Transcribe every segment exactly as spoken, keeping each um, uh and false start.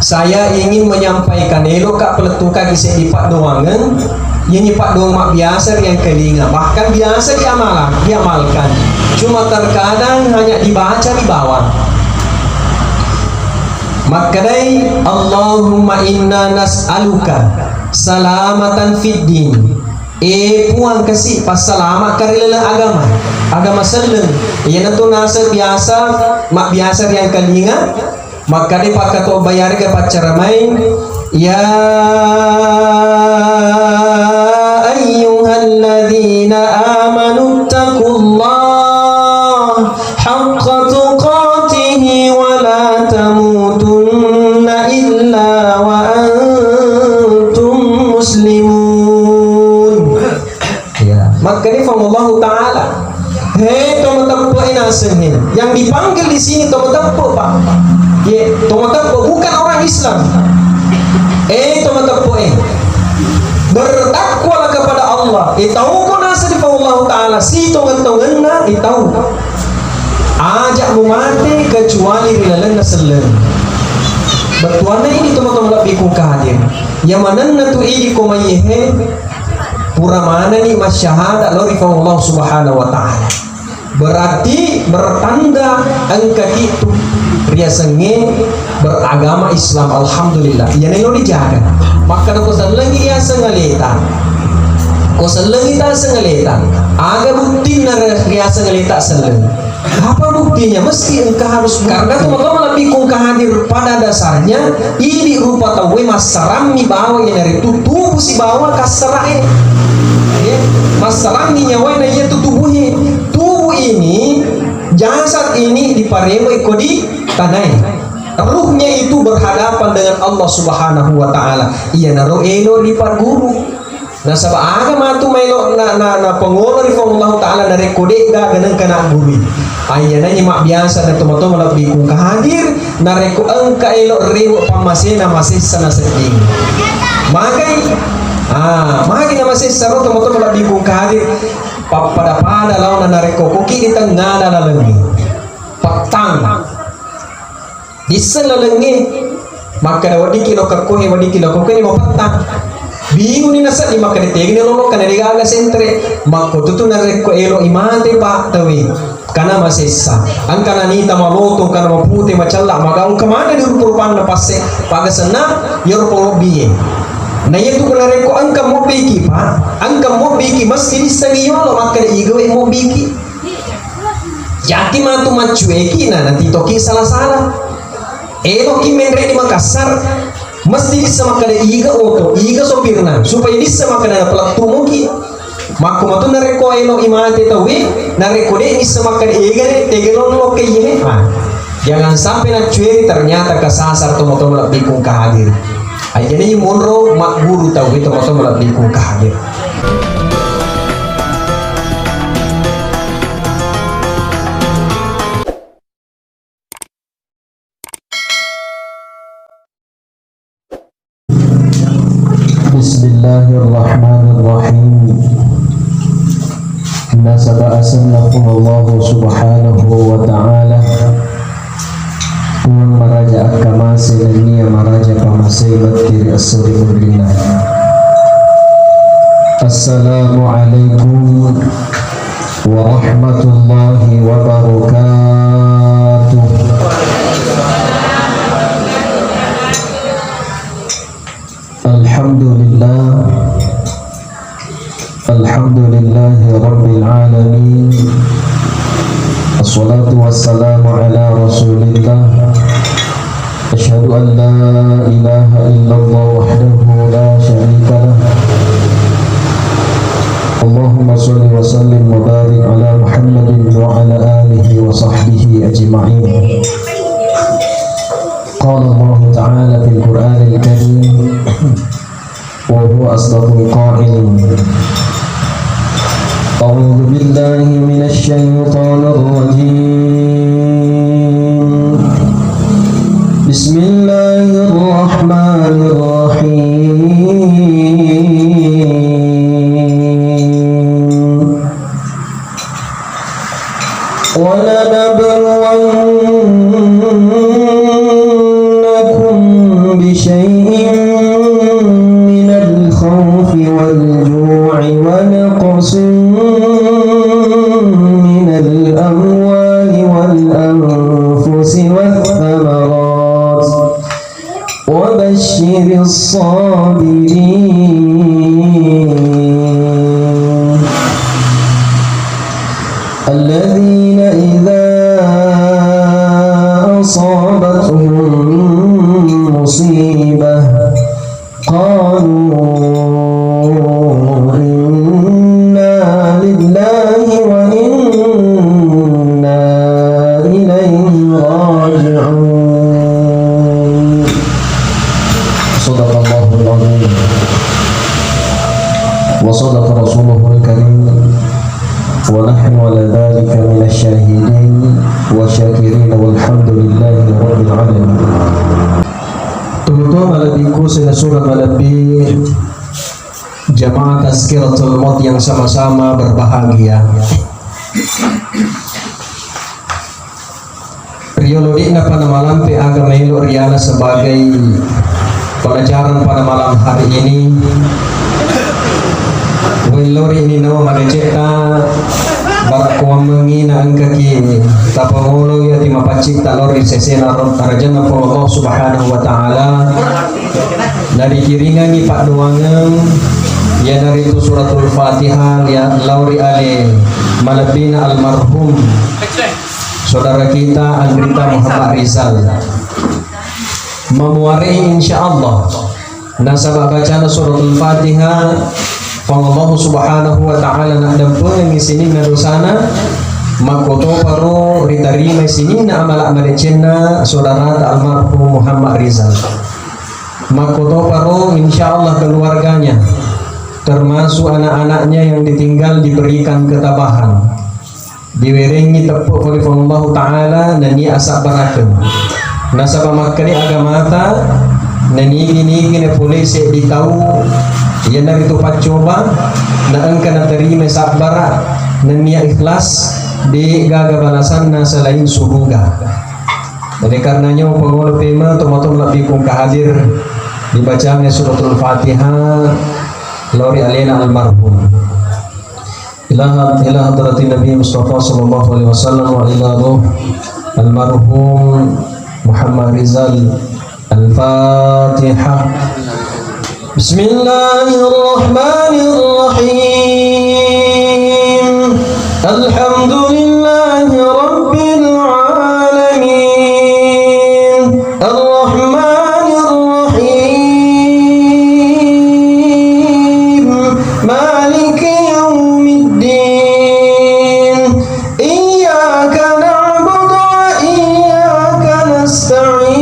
Saya ingin menyampaikan, eloka palettukaki seddi paddoangeng, ini paddoang mabbiasa riangkalinga, bahkan biasa diamala-, diamalkan. Cuma terkadang hanya dibaca di bawah. Makkedai, "Allahumma inna nas'aluka salamatan fid din." E Puang, kasi passalama ka ri laleng agama, agama selleng. Iyanatu naseng biasa, mabbiasa riangkalinga, Makkeda pakkatobba yarega paccaramae, "Ya ayyuhalladzina amanu taqullaha haqqa tuqatihi wa la tamutunna illa wa antum muslimun." Ya, makkedai Allahu Ta'ala, "He, to mateppe' naseng he." Yang dipanggil di sini to mateppe', Pak. Ye, to mateppe', bukan orang Islam. Eh, to mateppe', eh. Bertakwalah kepada Allah. Eh, tau ko naseng di Allahu Ta'ala, si tongeng-tongenna, eh, tau. Aja' mumate kecuali ri lalenna selleng. Bettuanna ini, teman-teman, lebbi ku kadir. Yang manenna tu idi ko mai he, pura manenni masyahada lao ri Puang Allah Subhanahu wa Ta'ala. Berarti bertanda engkaki tu riasengnge beragama Islam. Alhamdulillah. Iyana elo dijaga. Makkeda ko sellengi riaseng aleta. Ko sellengi taseng aleta. Aga buktinna riaseng aleta selleng? Apa buktinya? Mesti engka harus, karena tu maka malebbi ku engka hadir pada dasarnya, idi rupa tauwe massarammi bawa, iyanaritu tubu sibawa kassarae. Ya, massarammi nyawae na iya tu tubuhe. Tubuh ini, jasad ini diparemoi ko di tanae. Ruhnya itu berhadapan dengan Allah Subhanahu wa Ta'ala. Iyanaro elo ripagguru. Nasaba aga matu maelo na, na, na pangolo ri Puang Allahu Ta'ala narekko de'gaga nengka naggurui. Ayyananni mabbiasa na tomatoa malebbi ku engka hadir, narekko engka elo rewe pammasena masessa nasedding. Magai, ah, magi namasessa ro tomatoa malebbi ku engka hadir, pappada-pada laona narekko koki di tengngana lalengnge. Pettang. Disseng lalengnge, makkeda, "Weddikki lokka kohe, weddikki lokka kohe, mapettang." Binguni nasedding, makkeda, "Tegani lolokka, na degaga sentre." Makkotutu narekko eloi mate, Pak, tauwe, kana masessa, engka nanita maloto, kana mapute, macella, magaung kemana di rupa-rupanna passe, pagasenna, iyaro pangobbiye. Na iyatu narekko engka mobbiki, Pak, engka mobbiki, mesti dissengi yolo, makkeda, "Igawe mobbiki." Jaki matu maccueki na natitoki sala-sala. Eloki menre di Makassar, mesti dissa makkeda iga oto, iga sopirna, supaya dissa makkeda napelettu moki. Makko matu narekko eloi mate tauwe, narekko de' dissa makkeda egare, tega lolokka iye. Ah, jangan sampai naccueri ternyata kesasar tomatoa malebbi ku engka hadir. Ajana monro magguru tauwe tomatoa malebbi ku engka hadir. Bismillahirrahmanirrahim. Nasaba asenna Puang Allahu Subhanahu wa Ta'ala, Puang maraja akkamase nennia maraja pamasei batti ri esso ri munrinna. Assalamualaikum warahmatullahi wabarakatuh. Alhamdulillah. Alhamdulillahi rabbil alamin. Assalatu wassalamu ala Rasulillah. Asyhadu an la ilaha illallah wahdahu la syarika lah. Allahumma shalli wa sallim wa barik ala Muhammadin wa ala alihi wa sahbihi ajma'in. Qala Allahu ta'ala fil Qur'anil Karim, wa huwa asdaqul qailin. A'udzu billahi minasy syaithanir rajim. Bismillahirrahmanirrahim. ولنبلونكم بشيء من الخوف والجوع ونقص من الأموال والأنفس والثمرات وبشر الصابرين الذين إذا أصابتهم مصيبة قالوا إنا لله وإنا إليه راجعون. صدق الله العظيم. وصدق رسوله الكريم. ونحن على ذلك من الشاهدين والشاكرين والحمد لله رب العالمين. Teman-teman malebbiku, sena sura malebbi jamaah Tazkiratul Maut yang sama-sama berbahagia. Riolo de'na pada malampe aga maelo riala sebagai pelajaran pada malam hari ini. Wello ri ini nawa magecetta barakkuammengi na engkaki tapangolo iya ti mapaccing ta lao ri sesena ro-, arajanna Puang Allah Subhanahu wa Ta'ala. Narikiringangi paddoangeng iyanaritu suratul Fatihah ya lao ri ale malebbina almarhum Saudara kita Andrita Muhammad Rizal. Mamuarei insyaallah. Nasaba bacana suratul Fatihah, Puang Allah Subhanahu wa Ta'ala naddampengengi sininna dosana, makkotoparo ritarimai sininna amala madeccenna saudarata almarhum Muhammad Rizal. Makkotoparo insyaallah keluarganya, termasuk anak-anaknya yang ditinggal diberikan ketabahan. Diwerengngi teppe' pole Puang Allahu Ta'ala nennia asabbarakeng. Nasaba makkeda agamata, nenigi-nigi napolei seddi tau iyanaritu paccoba, na engka naterima sabbara, nennia ikhlas, de' gaga balasanna selain suruga. Oleh karenanya, pangolo pema tomatoa lebbi kung kahadir dibacanya suratul Fatihah, lao ri alena almarhum. Ila, ila hadratin Nabi Mustafa sallallahu alaihi wasallam wa ila ruh almarhum Muhammad Rizal. Al-Fatihah. بسم الله الرحمن الرحيم. الحمد لله رب العالمين. الرحمن الرحيم. مالك يوم الدين. إياك نعبد وإياك نستعين.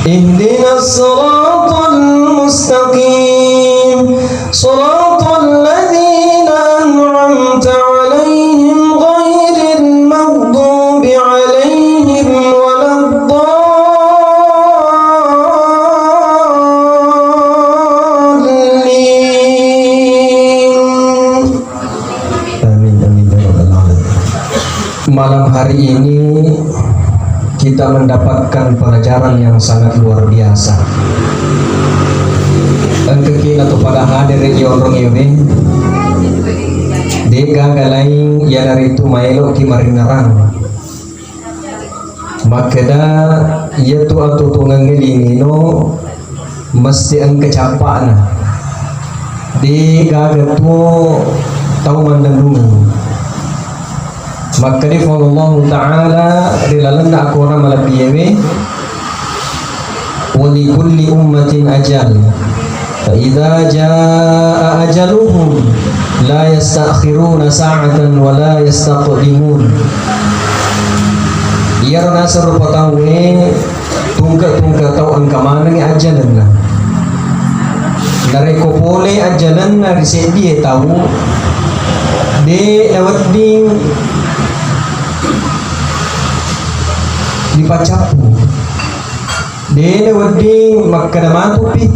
اهدنا الصراط المستقيم. صراط الذين أنعمت عليهم غير المغضوب عليهم ولا الضالين. Amin, amin, ya rabbal alamin. Malam hari ini kita mendapatkan pelajaran yang sangat luar biasa. Engkaki natu pada hadir ri onrong iwe, de' gaga laing iyanaritu maeloki maringerang. Makkeda, iyatu atuo-tuongengnge linono mesti engka cappa'na. De' gaga tuo tau mannennungeng. Makkeda Puang Allahu Ta'ala ri lalenna akorang malebbiyewe, ولكل أمة أجل فإذا جاء أجلهم لا يستأخرون ساعة ولا يستقدمون. Iyaro naseng rupa tauwe, tungke-tungke tau engka manengngi ajjalenna. Narekko pole ajjalenna ri seddie tau, de' nawedding dipacappu. De' nawedding makkeda matupi.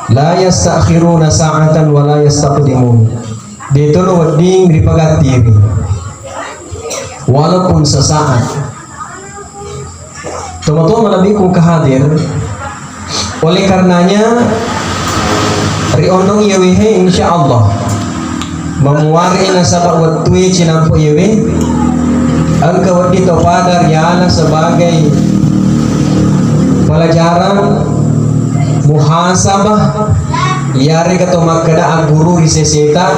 La yasta'khiruna sa'atan wa la yastaqdimun. De' tolo wedding ripagattiri. Walaupun sesaat. Tomatoa malebbiku engka hadir, oleh karenanya ri onrong iyewehe, insya Allah, mamuare nasaba wettue cinampe iyewe, engka wedding to pada riala sebagai pelajaran muhasabah, iyarega to makkeda agguru ri seseta,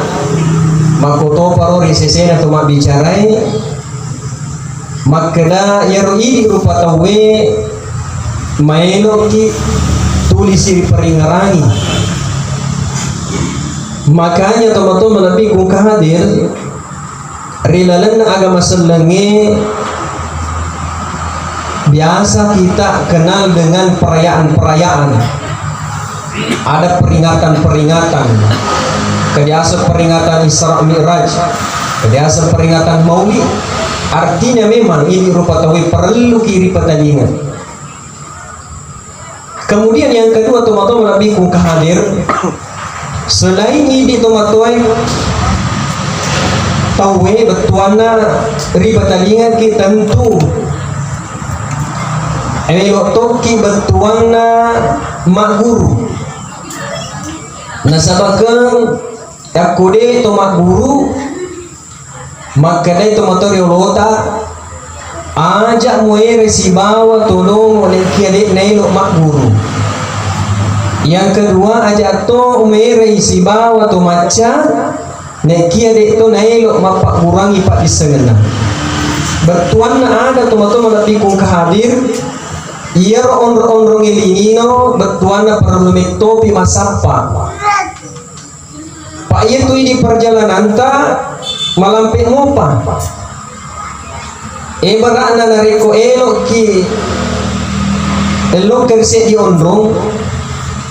makkotoparo ri sesena to mabbicarai, makkeda iyaro idi rupa tauwe maeloki tulisi riparingngerangi. Makanya tomatoa malebbiku engka hadir, ri lalenna agama sellengnge biasa kita kenal dengan perayaan-perayaan. Ada peringatan-peringatan, kebiasa peringatan Isra Mi'raj, kebiasa peringatan Maulid. Artinya memang idi rupa tauwe parelluki ripatalinga. Kemudian yang kedua, tomatoa malebbiku engka hadir, selain idi tomatoae tauwe bettuanna ripatalingaki, tentu elo tokki bettuanna magguru. Nasabakeng yakko de to magguru, makkedai tomatoa riolota, aja muere sibawa to dongo nekia de naelo magguru. Yang kedua, aja to muere sibawa to macca nekia de to naelo mappaggurangi paddissengenna. Bettuanna ada tomatoa malebbiku engka hadir, iyaro onro-onrong elinino bettuanna parellu mettopi massappa. Pa iyatu idi perjalananta malampe mopa. Ebara'na narekko eloki elokka ri seddi onrong,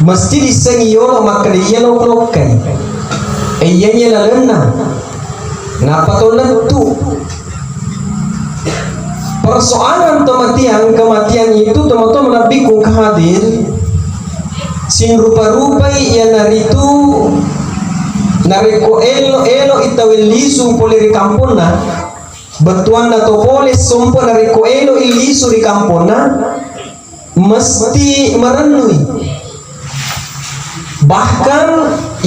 mesti dissengi yolo makkeda iya lokkai. E iyanye lalenna. Nappa to lettu. Persoalan kematian, kematian itu tomatoa malebbiku engka hadir, sinrupa-rupai iyanaritu narekko elo-, eloi tauwe lisu pole ri kamponna, bettuanna to pole sompe narekko eloi lisu ri kamponna, mesti marennui. Bahkan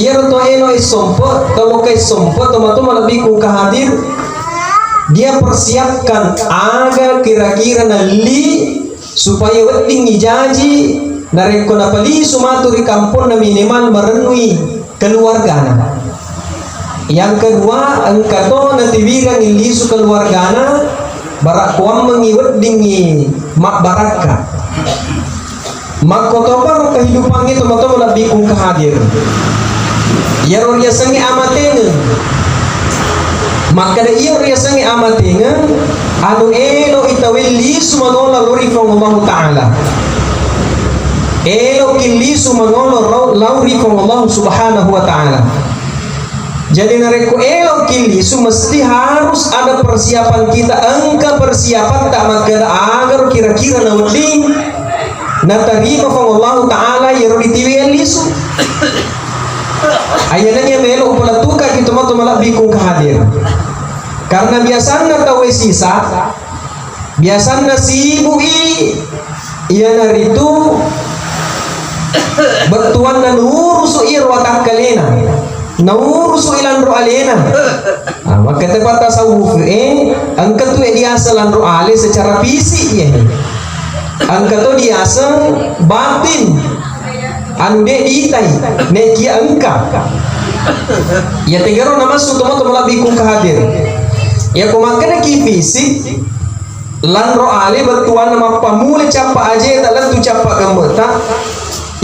iyaro to elo e sompe, to lokka e sompe, tomatoa malebbiku engka hadir, dia persiapkan aga kira-kira nalli supaya weddingngi jaji narekko napalisu matu ri kamponna minimal marennui keluargana. Yang kedua, engka to natiwirang lisu keluargana, bara kuammengngi weddingngi mabbarakka. Makkotoparo kehidupangnge tomatoa malebbiku engka hadir. Iyaro riasengnge amatengeng. Makkeda iyaro riasengnge amatengeng, anu eloi tauwe lisu mangolo lao ri Puang Allahu Ta'ala. Eloki lisu mangolo lao, lao ri Puang Allahu Subhanahu wa Ta'ala. Jadi narekko eloki lisu, mesti harus ada persiapan kita, engka persiapatta makkeda agaro kira-kira nawedding natarima Puang Allahu Ta'ala iyaro ritiwi lisu. Ayananya melo upalettukaki tomatoa malebbiku engka hadir. Karena biasanna tauwe sisa, biasanna sibui, iyanaritu bettuanna nurusu iyaro watakkalena, naurusu i lanro alena. Ah, makkeda pa tasawuf e, engka tu e diaseng lanro ale secara fisik, iye. Engka to diaseng batin, anu de diitai, nekia engka. Iya tegaro namassu tomatoa malebbiku engka hadir. Iya ko makkedaki fisik, lanro ale bettuanna mappamula cappa ajeta lettu cappa gemmeta,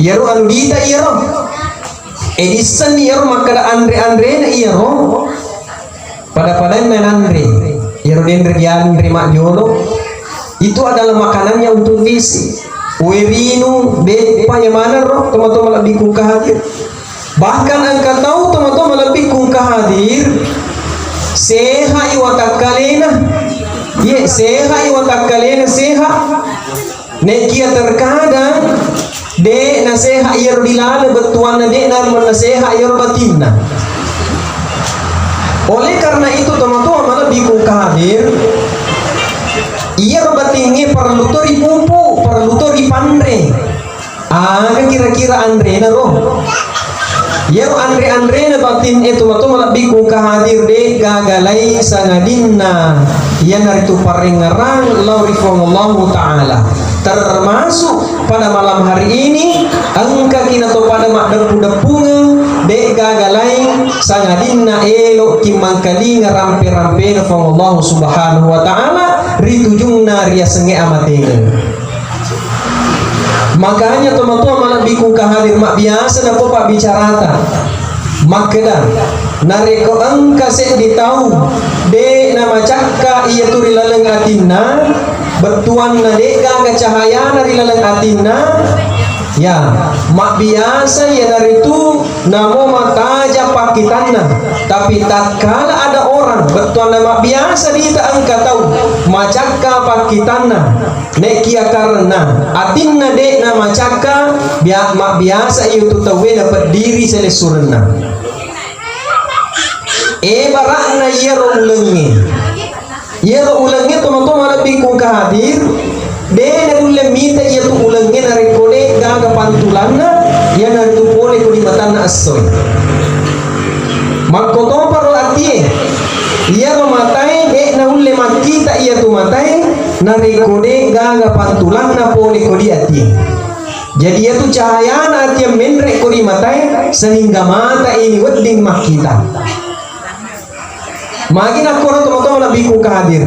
iyaro anu diita iyaro. E dissenni iyaro makkeda anre-anrena iyaro, pada-padanna nanre, iyaro denre dianre majjolo, itu adalah makanannya untuk fisik. Werinu, beppa, iya maneng ro, tomatoa malebbiku engka hadir. Bahkan engka tau tomatoa malebbiku engka hadir, sehai watakkalena. Ye, sehai watakkalena, seha. Nekia terkadang de naseha iyaro dilaleng bettuanna, de na-, naseha iyaro batinna. Oleh karena itu, tomatoa malebbiku engka hadir, iyaro batingnge parellu to ripupu, Parellu to ripanre. Aga kira-kira anrena ro? Iyaro anre-anrena batin e, tomatoa malebbiku engka hadir, de gaga laing sangadinna iyanaritu parengngerang lao ri Puang Allahu Ta'ala. Termasuk pada malam hari ini, engkaki nato pada maddeppu-deppungeng, de gaga laing sangadinna eloki mangkalinga rampe-rampena Puang Allahu Subhanahu wa Ta'ala ri tujunna riasengnge amatengeng. Makanya tomatoa malebbiku engka hadir, mabbiasa napau pabbicarata makkeda, narekko engka seddi tau de namacakka iyatu ri laleng atinna, bettuanna de gaga cahayana ri laleng atinna, ya, mabbiasa iyanaritu namo mataja pakkitanna. Tapi tatkala ada orang, bettuanna mabbiasa dita engka tau macakka pakkitanna, nekia karena atinna de namacakka, bia-, mabbiasa iyatu tauwe napeddiri selessurenna. Ebara'na iyaro ulengnge. Iyaro ulengnge tomatoa malebbiku engka hadir, de naulle mita iyatu ulengnge narekko de gaga pantulanna, iyanaritu pole ko di matanna essoe. Makkotoparo atie, iyaro matae de naulle makkita iyatu matae, narekko de gaga pantulanna pole ko di atie. Jadi iyatu cahayana atie menre ko di matae, sehingga mata ini wedding makkita. Magi nakkoro tomatoa malebbiku engka hadir.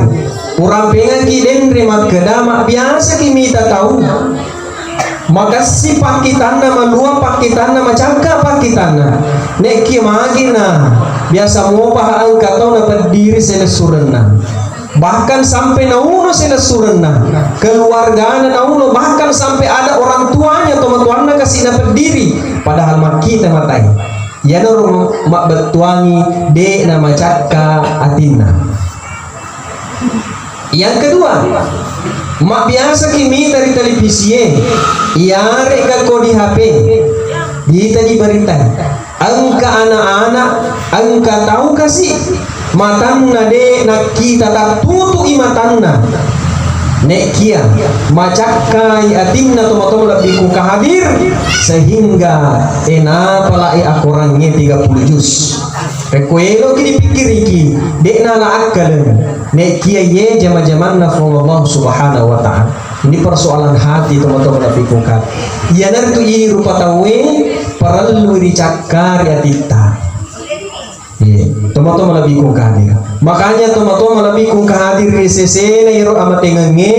Urampengaki denre makkeda mabbiasaki mita tau makessi pakkitanna, malua pakkitanna, macakka pakkitanna. Nekia magi na biasa mopa engka tau napeddiri selessurenna. Bahkan sampai nauno selessurenna, keluargana nauno, bahkan sampai ada orang tuanya, tomatoanna kasi napeddiri, padahal makkita matae. Iyanaro mabbettuangi de namacakka atinna. Yang kedua, mabbiasaki mita ri telivisie, iyare'ga ko di H P, dita di berita. Engka anak-anak, engka tau kasi, matanna de nakkita, tattutu'i matanna. Nekia macakkai atinna tomatoa malebbiku engka hadir, sehingga enapalai akorangnge tiga puluh juz. Rekko eloki dipikkiriki, de'na ala akkaleng. Nekia iye jama-jamanna Puang Allah Subhanahu wa Ta'ala. Ini persoalan hati, tomatoa malebbiku engka. Iyanaritu ini rupa tauwe parellu ricakkari atitta. Iya, tomatoa malebbiku engka hadir. Makanya tomatoa malebbiku engka hadir ri sesena iyaro amatengengnge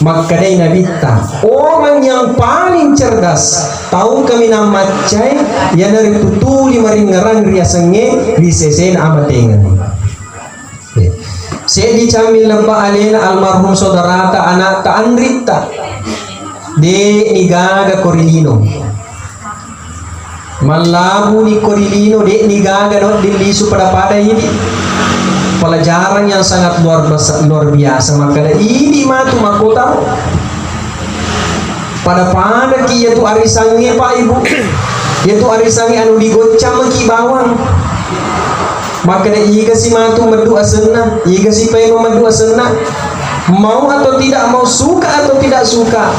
makkedai Nabitta, orang yang paling cerdas, tau kaminang maccae, iyanaritu tuli maringngerang riasengnge ri sesena amatengeng. Iya. Seddi cammi lebba alena almarhum saudarata, anatta, anritta. De nigaga ko ri lino. Mallabuni ko ri lino, de'ni gaga nawedding lisu pada-pada idi. Pelajaran yang sangat luar basa-, luar biasa. Makkeda idi matu makkotaro. Pada-padaki iyatu arisangnge, Pak, Ibu. Iyatu arisangnge anu digoccang maki bawang. Makkeda, igasi matu meddu asenna, igasi paimeng meddu asenna. Mau atau tidak mau, suka atau tidak suka,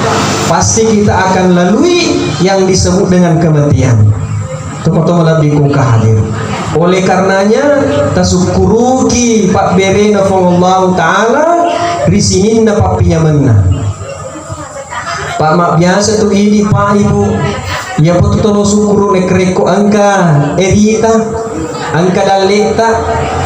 pasti kita akan lalui yang disebut dengan kematian. Tomatoa malebbiku engka hadir. Oleh karenanya, tasukkuruki pabberena Puang Allah Ta'ala ri sininna pappinyamenna. Pak, mabbiasa tu idi, Pak, Ibu. Iya, Pak, tu tolo sukkuru nekrekko engka erita, engka dalle'ta,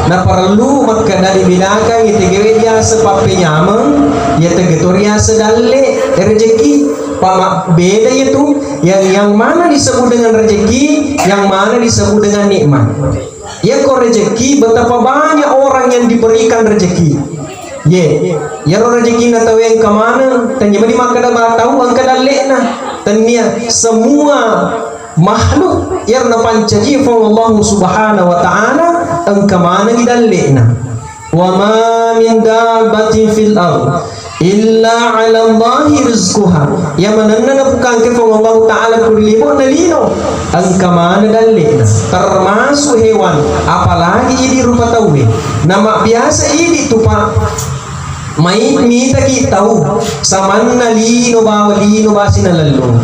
naparellu makkeda dibedakangngi tegewe riaseng pappenyameng, iya tege to riaseng dalle, eh, rejeki. Pak, mabbeda iya tu, yang, yang mana disebut dengan rejeki, yang mana disebut dengan nikmat. Iyako rejeki, betapa banyak orang yang diberikan rejeki. Ye, iyaro rejekinna tauwe engka maneng, tennia mani makkeda ba tau engka dalle'na. Tennia, semua makhluk yang napancaji Puang Allah Subhanahu wa Ta'ala engka manengi dalle'na. Wa ma min dabbatin fil ard illa 'ala Allahi rizquha. Iya manenna napukangke Puang Allahu Ta'ala ku ri libo'na lino, engka maneng dalle'na, termasuk hewan, apalagi idi rupa tauwe. Namabbiasa idi tu, Pak. Mai mitaki tau, samanna lino bawa lino basi nalellung.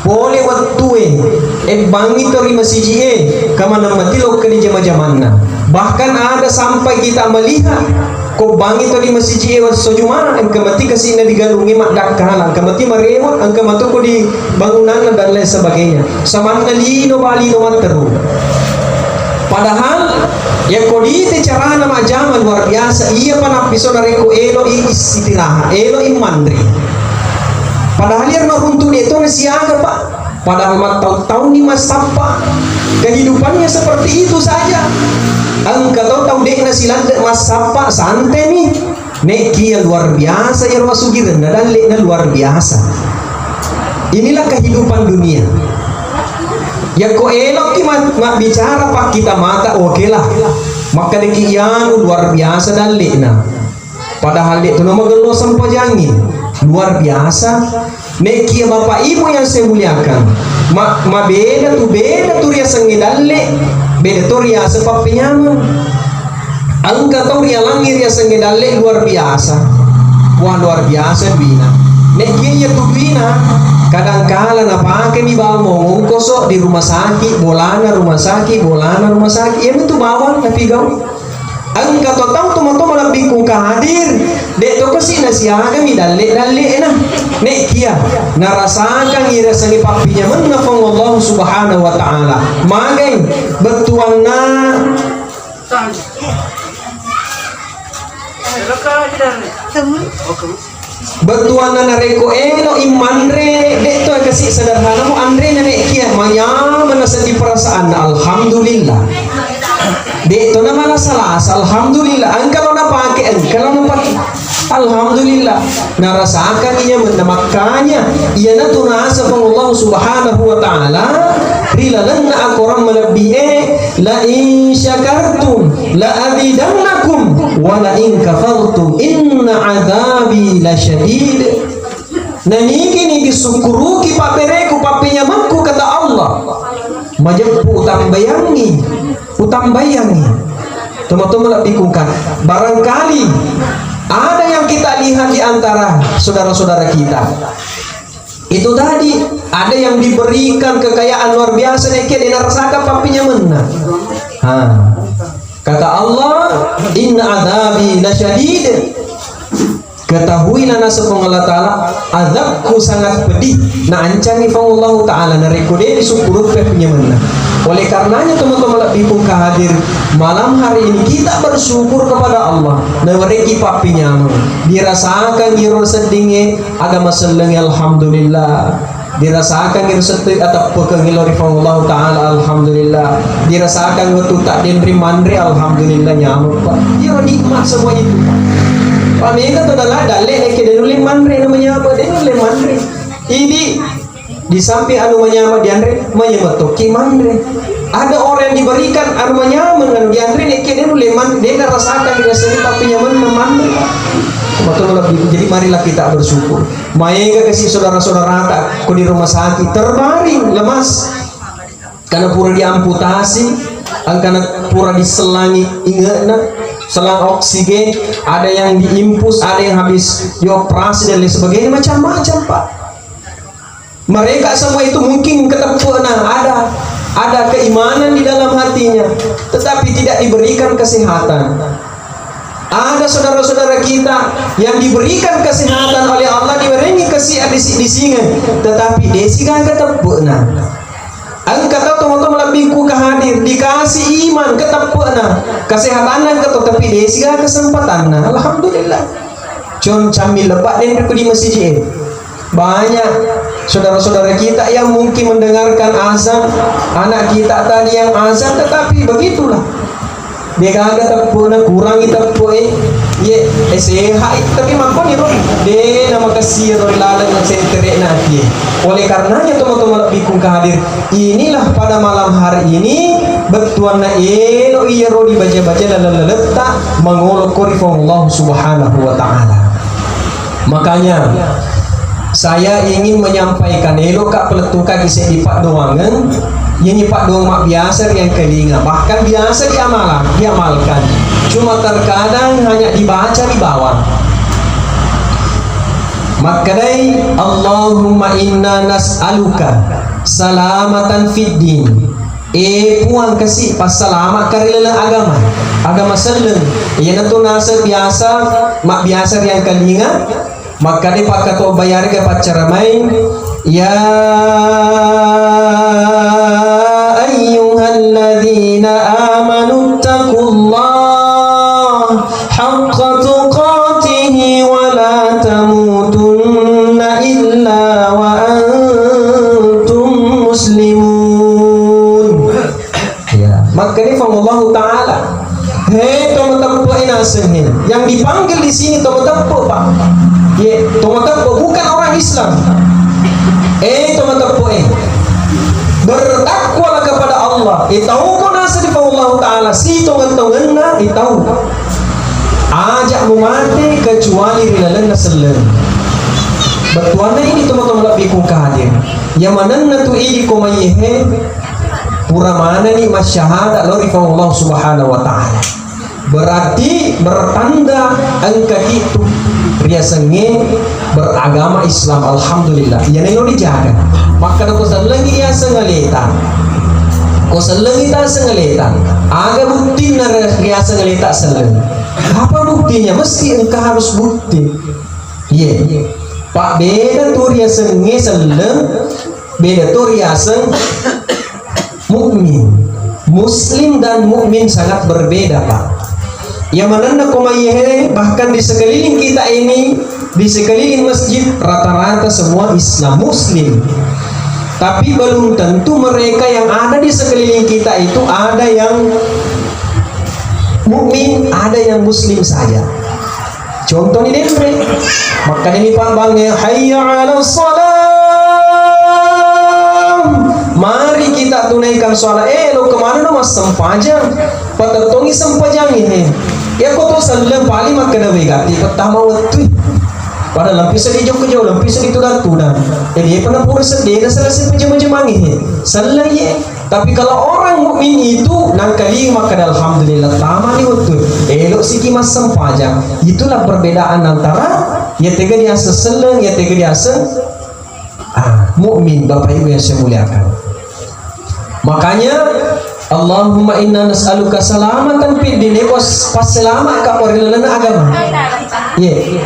Pole wettue, ebbangi to ri masiji'e, kamaneng mati lokka di jama-jamanna. Bahkan ada sampai kita melihat, ko bangi to ri masiji'e wesso Juma, engka mati kasi'na di galungnge maddakkala, engka mati marewa, engka matu ko di bangunanna dan lain sebagainya. Samanna lino ba lino matteru. Padahal, yakko dite carana majjama luar biasa, iya pa nappiso narekko elo'i istirahat, elo'i manre. Padahal iyaro maruntu de to nasiaga, Pak. Padahal mattaung-taung ni massappa. Kehidupannya seperti itu saja. Engka to tau de'na siladde massappa, santai ni. Nekkia luar biasa iyaro asugirenna dalle'na luar biasa. Inilah kehidupan dunia. Yakko elokki ma-, mabbicara pakkita mata, oke lah. Makkedaki iyanu luar biasa dalle'na. Padahal de' tu namagello sempajangngi. Luar biasa. Nekkia Bapak Ibu yang saya muliakan, ma-, mabeda tu, beda tu riasengnge dalle, beda tu riaseng pappenyameng. Engka tau rialangngi riasengnge dalle luar biasa. Wah, luar biasa duina. Nekkia iya tu duina, kadangkala napakemi bawang mongongkoso di rumah sakit, bolana rumah sakit, bolana rumah sakit. Iya tu bawang napigau. Engka to tau tomatoa malebbiku engka hadir, de' to kasi nasiagami dalle-dalle'na. Nekkia narasakang irasengnge pappinyamenna Puang Allah Subhanahu wa Ta'ala. Magai bettuanna Bettuanna narekko elo'i manre, de' to kasi sederhana mo anrena, nekkia manyameng nasedding perasaanna, alhamdulillah. De' to namalasa-lasa, alhamdulillah. Engka lo napake, engka lo napake. Alhamdulillah. Narasakang iya menna makkanya. Iyanatu naseng Puang Allah Subhanahu wa Ta'ala ri lalenna akorang malebbi'e, "La in syakartum la azidannakum wa la in kafartum inna adzabi lasyadid." Nanigi-nigi sukkuruki pabbereku, pappenyamengku, kata Allah, majeppu utambayangngi, utambayangngi. Tomatoa malebbiku engka. Barangkali ada yang kita lihat di antara saudara-saudara kita. Itu tadi, ada yang diberikan kekayaan luar biasa, nekke de' narasakang pappinyamenna. Ha. Kata Allah, "Inna adzabi lasyadid." Ketahuilah, naseng Puang Allah Ta'ala, azabku sangat pedih. Naancangi Puang Allah Ta'ala, narekko de' disukkuruki pappinyamenna. Oleh karenanya, teman-teman lebih pun hadir malam hari ini, kita bersyukur kepada Allah. Nawerekki pappinyameng. Dirasakang iro seddingnge, Aga masellengngi, alhamdulillah. Dirasakang iro sette ateppekengngi lao ri Puang Allahu Ta'ala, alhamdulillah. Dirasakang wettu taddenri manre, alhamdulillah, nyameng, Pak. Iro nikmat semua itu, Pak. Pak, mega to dalle, dalle, nekke de' nulle manre, namanya apa? De' nulle manre. Idi, di samping anu manyameng dianre, manyameng tokki manre. Ada orang yang diberikan anu manyameng anu dianre, nekke de' nulle man-, de' narasakang dirasani pappinyamenna manre. Betul lebih. Jadi marilah kita bersyukur. Maega kasi saudara-saudarata ko di rumah sakit terbaring lemas. Karena pura diamputasi, angkana pura diselangi inge'na, selang oksigen, ada yang diinfus, ada yang habis dioperasi dan lain sebagainya, macam-macam, Pak. Mereka semua itu mungkin keteppe'na ada, ada keimanan di dalam hatinya, tetapi tidak diberikan kesehatan. Ada saudara-saudara kita yang diberikan kesehatan oleh Allah, diwerengngi kasi adisi-disingeng, tetapi de' sigaga teppe'na. Engka tau tomatoa malebbiku ka hadir, dikasi iman, keteppe'na, kesehatanna engka to, tapi de' sigaga kesempatanna. Alhamdulillah. Con cammi lebba' denre ku di masiji e. Banyak saudara-saudara kita yang mungkin mendengarkan azan, anak kita tadi yang azan, tetapi begitulah. De' gaga teppe'na, kurangi teppe'e, ye, eh, sehat, tapi makkoni ro, de' namakessiro ri laleng sentere'na atie. Oleh karenanya, tomatoa malebbiku ka hadir, inilah pada malam hari ini, bettuanna elo iyaro dibaca-baca laleng-laletta, mangolo ko ri Puang Allah Subhanahu wa Ta'ala. Makanya, saya ingin menyampaikan, eloka palettukaki seddi paddoangeng, iyanni paddoang mabbiasa riengkalinga, bahkan biasa diamala-, diamalkan. Cuma terkadang hanya dibaca ri bawang. Makkedai, "Allahumma inna nas'aluka salamatan fid din." E Puang, kasi passalama' ka ri laleng agama. Agama selleng. Iyanatu naseng biasa, mabbiasa riangkalinga, makkeda pakkato bayarega paccaramai, "Ya ayyuhalladzina amanu taqullaha haqqa tuqatihi wa la tamutunna illa wa antum muslimun." Ya, makkeda Allahu Ta'ala, "He, to mateppe' e naseng he." Yang dipanggil di sini to mateppe', Pak. Ye, to mateppe', bukan orang Islam. Eh, to mateppe' e. Bertakwalah kepada Allah. Eh, tau ko naseng di Allahu Ta'ala, si tongen-tongenna, eh, tau. Aja' mumate kecuali ri lalenna selleng. Bettuanna ini to matoa lebbi ku kadir. Ya manenna tu idi ko maiyehe, pura manenni masyahada lao ri Puang Allah Subhanahu wa Ta'ala. Berarti bertanda engka kitu riasengnge beragama Islam, alhamdulillah. Iyana lo dijaga. Makkeda ko sellengi riaseng aleta. Ko sellengi taseng aleta. Aga buktinna re-, riaseng aleta selleng? Apa buktinya? Mesti engka harus bukti. Iye. Pak, beda tu riasengnge selleng, beda tu riaseng mukmin. Muslim dan mukmin sangat berbeda, Pak. Ya manenna ko maiyehe, bahkan di sekeliling kita ini, di sekeliling masjid, rata-rata semua Islam, Muslim. Tapi belum tentu mereka yang ada di sekeliling kita itu ada yang mukmin, ada yang Muslim saja. Contohni denre, makkedani pabbangnge, "Hayya 'alas shalah." Mari kita tunaikan shalat. Eh, lo kemana no massempajang? Patettongi sempajang ini. Ya ko to selleng pali makkeda we gatti pertama wettui. Pada lempi seddi jokka jauh, lempi seddi tudang-tudang. Jadi apa na pura seddi na selesai pejama-jamangi he. Selleng ye. Tapi kalau orang mukmin itu nangkalinga makkeda alhamdulillah tamani wettu, elo siki massempajang. Itulah perbedaan antara ya tega diaseng selleng, ya tega diaseng, ah, mukmin, Bapak Ibu yang saya muliakan. Makanya Allahumma inna nas'aluka salamatan fid din. Eko pas selama ka pori lalenna agama. Ye.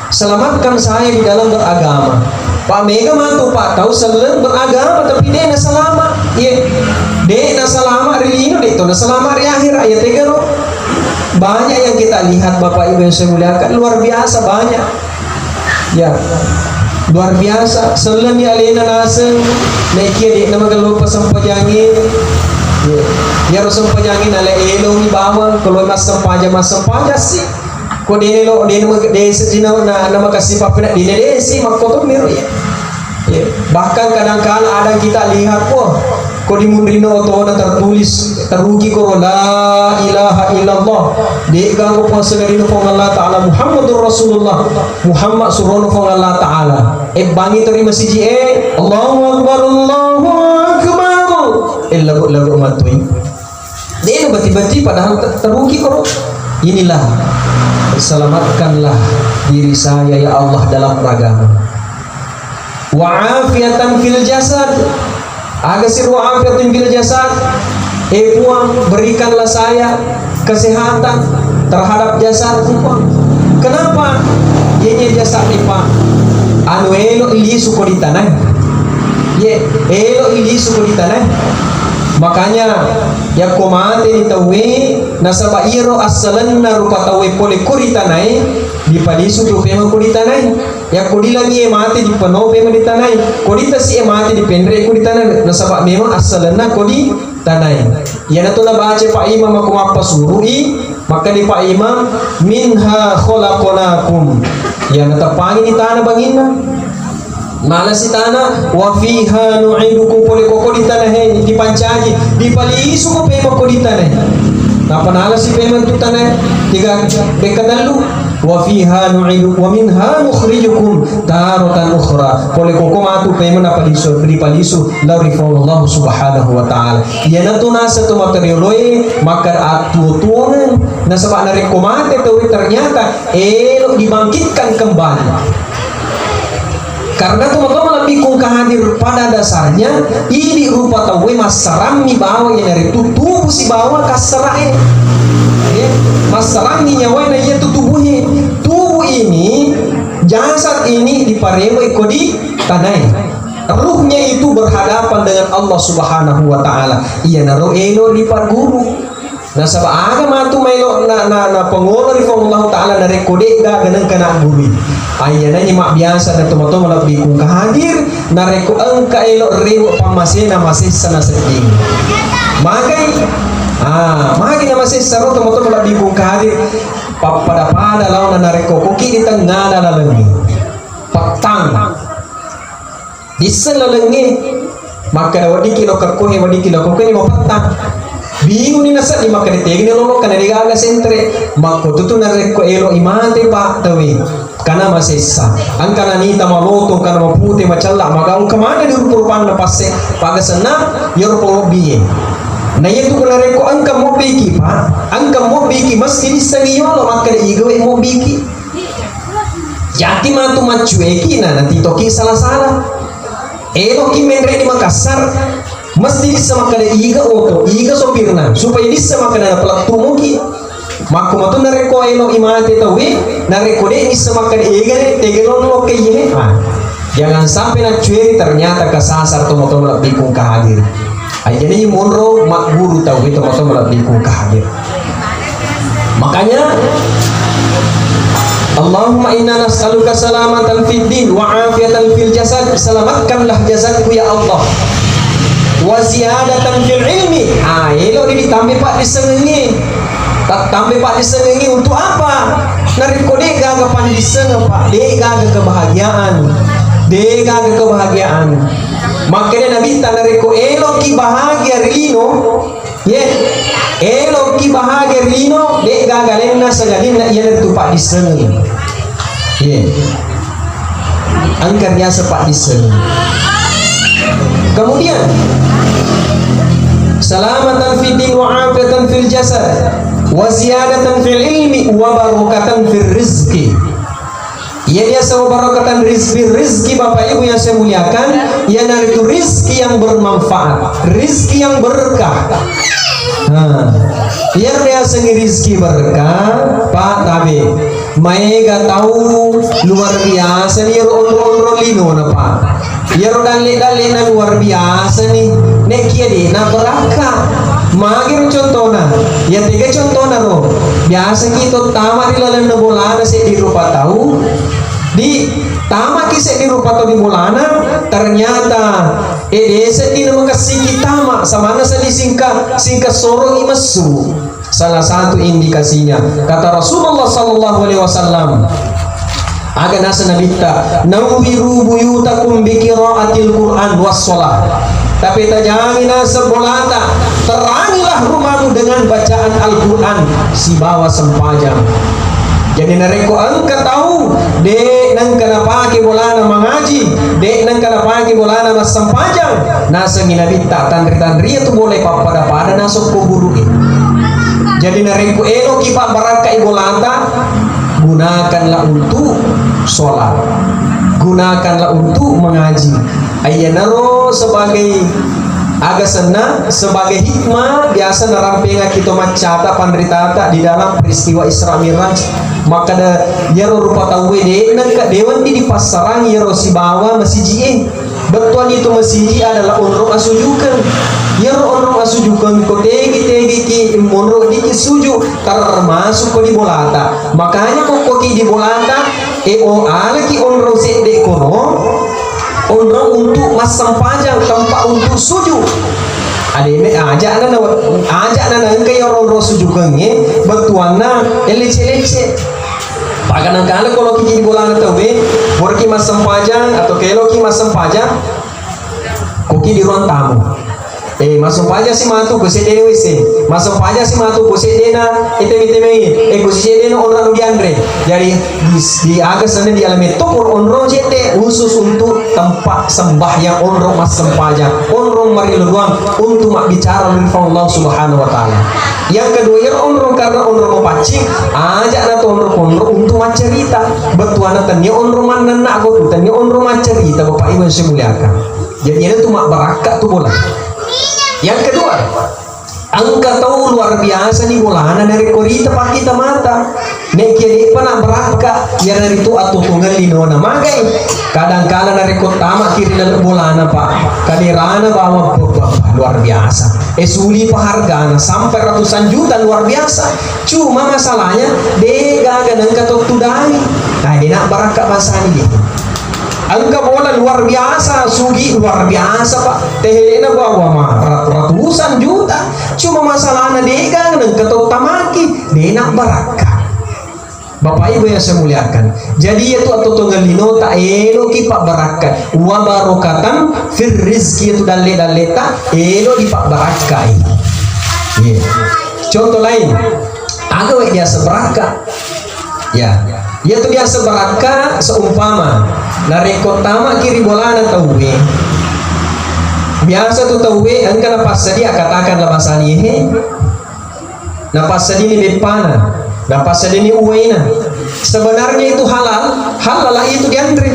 Selamatkan saya di dalam beragama. Pak, mega matu, Pak, tau selleng beragama tapi de' nasalama. Ye. De' nasalama ri lino, de' to nasalama ri akhirat. Ya tegaro. Banyak yang kita lihat, Bapak Ibu yang saya muliakan, luar biasa banyak. Ya. Luar biasa, sellenni alena naseng, naikia de' namagello pasempajangi. Ya. Yaro sempajangi nale eloni bawang, kalau massempajang, massempajang si. Ko dene lo, dene ma-, de seddi na, na, na makassi pappena, dene de si, makkoto miro ya. Ya. Bahkan kadangkala ada kita lihat, wah, ko di munrino otona tertulis, teruki koro, "La ilaha illallah." De ganggu puasa dari Puang Allah Ta'ala, Muhammadur Rasulullah, Muhammad surono Puang Allah Ta'ala. E bangi tori masiji e, "Allahu Akbar, Allahu Akbar." E lagu-lagu matui. Dena bati-bati padahal ter-, teruki koro. Inilah, selamatkanlah diri saya ya Allah dalam ragamu. Wa afiatan fil jasad. Aga sih wa afiatan fil jasad? Eh Puang, berikanlah saya kesehatan terhadap jasadku, Puang. Kenapa? Iye, iye jasad ni, Pak. Anu elo ilisu ko di tanah. Ye, elo ilisu ko di tanah. Makanya, yakko mate ni tauwe, nasaba iyaro assalenna rupa tauwe pole ko ri tanae, dipalisu tu pema ko di tanae. Yakko di langie mate, dipano pema di tanae. Ko di tasi e mate, dipenre ko di tanae. Nasaba memang assalenna ko di tanae. Iyanatu nabaca Pak Imam makko mappasuru'i, makkeda Pak Imam, "Minha khalaqnakum." Ya, nateppangi ni tana banginna. Nalasi tana, "Wa fiha nu'idukum," pole koko di tana he, dipancaji, dipalisu ko pema ko di tana he. Napa nalasi pema tu tana he, tiga, bekka tellu, "Wa fiha nu'idu, wa minha nukhrijukum taratan ukhra." Pole koko matu pema napalisu, dipalisu lao ri Puang Allah Subhanahu wa Ta'ala. Iyanatu naseng to materioloe, maka attuo-tuongeng. Nasaba narekko mate tauwe, ternyata elo dibangkitkan kembali. Karena tomatoa malebbiku engka hadir, pada dasarnya idi rupa tauwe massarammi bawang, iyanaritu tubu sibawa kassarae. Ya, massarammi nyawae na iyatu tubuhe. Tubuh ini, jasad ini diparemoi ko di tanae. Ruhnya itu berhadapan dengan Allah Subhanahu wa Ta'ala. Iyanaro elo ripagguru. Nasaba aga matu maelo na, na, na pangolo ri Puang Allahu Ta'ala narekko de'gaga nengka naggurui. Aiyanani mabbiasa na tomatoa malebbiku engka hadir, narekko engka elo rewe pammasena masessa nasedding. Magai, ah, magi namasessa ro tomatoa malebbiku engka hadir, pappada-pada laona narekko koki di tengngana lalengnge. Pettang. Disseng lalengnge, makkeda, "Weddikki lo kekkohe, weddikki lo kekkohe, mapettang." Binguni nasedding, makkeda, "Tegani lolo, kana degaga sentre." Makkotutu narekko elo imate, Pak, tawe, kana masessa. Engka nanita maloto, kana mapute, macella, magaung kemana di rupa-rupanna passe, pagasenna, yero pengobbie. Na iyatu narekko engka mobbiki, Pak, engka mobbiki, mesti dissengi yolo, makkeda, "Igawe mobbiki." Yati matu maccueki na natitoki sala-sala. Eloki menre di Makassar, mesti bisa makkeda iga oto, iga sopirna, supaya bisa makkeda napelettu muki. Makko matu narekko elo imate tauwe, narekko de bisa makkeda egane, tege lollo ke iye. Ah, jangan sampai naccueri ternyata kesasar tomatoa malebbiku engka hadir. Ajana monro magguru tauwe tomatoa malebbiku engka hadir. Makanya, Allahumma inna nas'aluka salamatan fid din wa afiatan fil jasad. Selamatkanlah jasadku, ya Allah. Wa ziyadatan fil ilmi. Ah, elo di ditambe paddissengengnge. Tattambe paddissengengnge untuk apa? Narekko de'gaga paddissengeng, Pak, de'gaga kebahagiaan. De'gaga kebahagiaan. Makanya Nabitta narekko eloki bahagia ri lino, Ye, eloki bahagia ri lino, de'gaga lainna selainna iyanaritu paddissengeng. Ye. Engka riaseng paddissengeng. Kemudian, salamatan fid din wa afiatan fil jasad, wa ziyadatan fil ilmi, wa barakatan fil rizki. Iya biasa wabarakatan rizki, rizki Bapak Ibu yang saya muliakan, iyanaritu rizki yang bermanfaat, rizki yang berkah. Nah, iya biasa rizki berkah, Pak, tabe. Maega tau luar biasa ni ro onro-onro lino na, Pak. Iyaro dalle-dallena luar biasa ni, nekkia de na berakka. Magi ro contona, ya tega contona ro. Biasa ki to tama di lalenna bolana seddi rupa tau, di tama ki seddi rupa tau di bolana, ternyata ede seddi na makessiki tama, samanna seddi singka, singka sorongi messu. Salah satu indikasinya, kata Rasulullah sallallahu alaihi wasallam, aga naseng Nabitta, "Nawwiru buyutakum bi qiraatil Qur'an was shalah." Tapi tajangi naseng bolata, terangilah rumahmu dengan bacaan Al-Quran sibawa sempajang. Jadi narekko engka tau de nengka napake bolana mangaji, de nengka napake bolana massempajang, nasengi Nabitta, tanri-tanria tu bola pappada-pada nasokko gurue. Jadi narekko eloki pabbarakkai bolata, gunakanlah untuk sholat, gunakanlah untuk mengaji. Aiyanaro sebagai aga senna, sebagai hikmah biasa narampengaki to maccata panritata di dalam peristiwa Isra Miraj. Makkada, iyaro rupa tauwe de nengka de wedding dipassarang iyaro sibawa masiji e. Bettuanni tu masiji adalah onrong asujukeng. Iyaro onrong asujukeng ko tegi-tegiki monro diki suju, termasuk ko di bolata. Makanya ko koki di bolata, e o alaki onrong sedde kono, onrong untuk massempajang, tempat untuk sujud. Ademe aja na, aja na engka iyaro onrong sujukengnge, bettuanna lecce-lecce. Paganang kala ko loki di bolana tauwe, puraki massempajang atau keloki massempajang, koki di ruang tamu. Eh, massempajang si matu ko seddena W C. Massempajang si matu ko seddena, eh, teme-teme, eh, ko seddena onrong dianre. Jadi, di, di aga senna dialami to pur onrong cedde khusus untuk tempat sembahyang, onrong massempajang, onrong marilaluang untuk mabbicara ri Allah Subhanahu wa Ta'ala. Yang kedua, iyaro onrong karena onrong mapaccing, aja' na to onrong-onrong untuk maccarita. Bettuanna tennia onrong mannanna, aku tu tennia onrong maccarita, Bapak Ibu yang saya muliakan. Jadi, itu mabbarakka tu bola. Yang kedua, engka tau luar biasa ni bolana narekko rita pakkita mata. Nekia de'pa nabbarakka, iyanaritu atuo-tuongeng linona. Magai? Kadangkala narekko tamaki ri laleng bolana, Pak, kamerana bawang, pe-, pe-, luar biasa. Eh, suli pa hargana, sampai ratusan juta, luar biasa. Cuma masalahnya, de' gaga nengka to tudai. Nah, de' nabbarakka bangsana de'. Engka bola luar biasa, sugi luar biasa, Pak. Tehelena bawa ma-, ra-, ratusan juta. Cuma masalahna de' gaga nengka to tamaki, de' nabbarakka. Bapak Ibu yang saya muliakan. Jadi, itu atuo-tuongeng linota eloki pabbarakka. Wa barokatan fir rizki, itu dalle-dalleta elo dipabbarakkai. Iya. Contoh lain, aga wae biasa barakka. Ya, iyatu biasa barakka seumpama narekko tamaki ri bolana tauwe. Biasa tu tauwe engka napassadia, katakanlah bahasani he. Napassadini beppana, napassadini uwaina. Sebenarnya itu halal, halal itu dianre.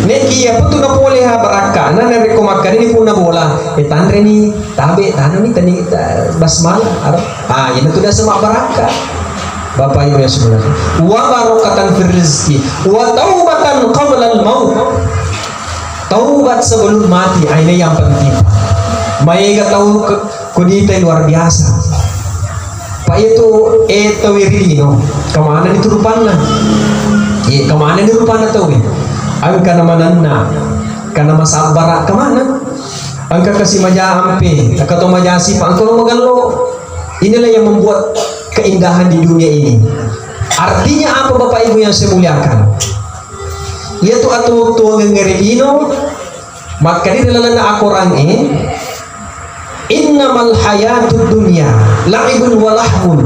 Neki iya putu napole ha barakkana, narekko makkedani punna bola, eh, tanreni, tabe, tanani, tani, ta-, basmala, aro. Ah, iyanatu biasa mabbarakka. Bapak Ibu yang sebenarnya. Wa barokatan fir rizki, wa taubatan qablal maut. Taubat sebelum mati, ah, ini yang penting. Maega tau ke-, Koditai luar biasa. Pak, itu, eh, tauwe ri lino, kemana ni tu rupanna? Eh, kemana ni rupanna tauwe? Engka namanenna, engka namasabbara, kemana? Engka kasi maja ampe, engka to maja sipa, engka lo magello. Inilah yang membuat keindahan di dunia ini. Artinya apa, Bapak Ibu yang saya muliakan? Iyatu atuo-tuongeng ri lino, makkeda ri lalenna akorangnge, "Innamal hayatud dunya la'ibun wa lahwun."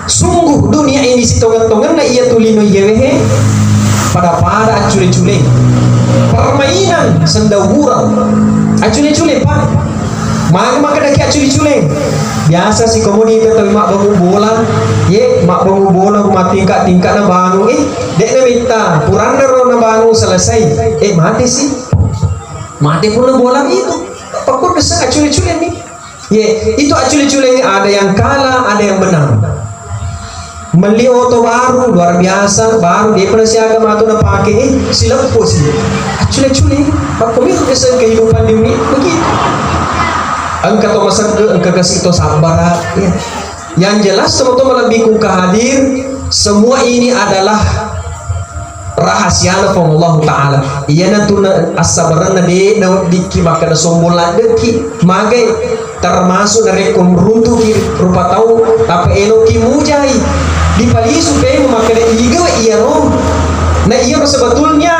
Sungguh dunia ini sitongeng-tongenna iyatu lino iyewehe pada-pada accule-cule. Permainan sendau gurau. Accule-cule, Pak. Magi makkedaki accule-cule? Biasa sikomoni tetawi mabbangung bola, ye, mabbangung bola rumah tingkat-tingkat nabangung, eh, de'na mitta, puranna ro nabangung selesai, eh, mate si. Mate pun bola itu. Apa pun bisa accule-cule ni. Ye, itu accule-cule ini ada yang kalah, ada yang menang. Melli oto baru, luar biasa, baru, de'pa siaga matu napake, eh, sileppo si. Accule-cule, makko mi biasa kehidupan di dunia begitu. Engka to masegge, engka kasi to sabbara, ya. Yang jelas, teman-teman, lebih ku hadir, semua ini adalah rahasiana Puang Allah Ta'ala. Iyanatu na assabarenna de' naweddikki makkeda sombong laddekki. Magai, termasuk narekko runtuki rupa tau, tapi eloki mujai. Dipalisu pemu makkeda iga iyaro. Na iyaro sebetulnya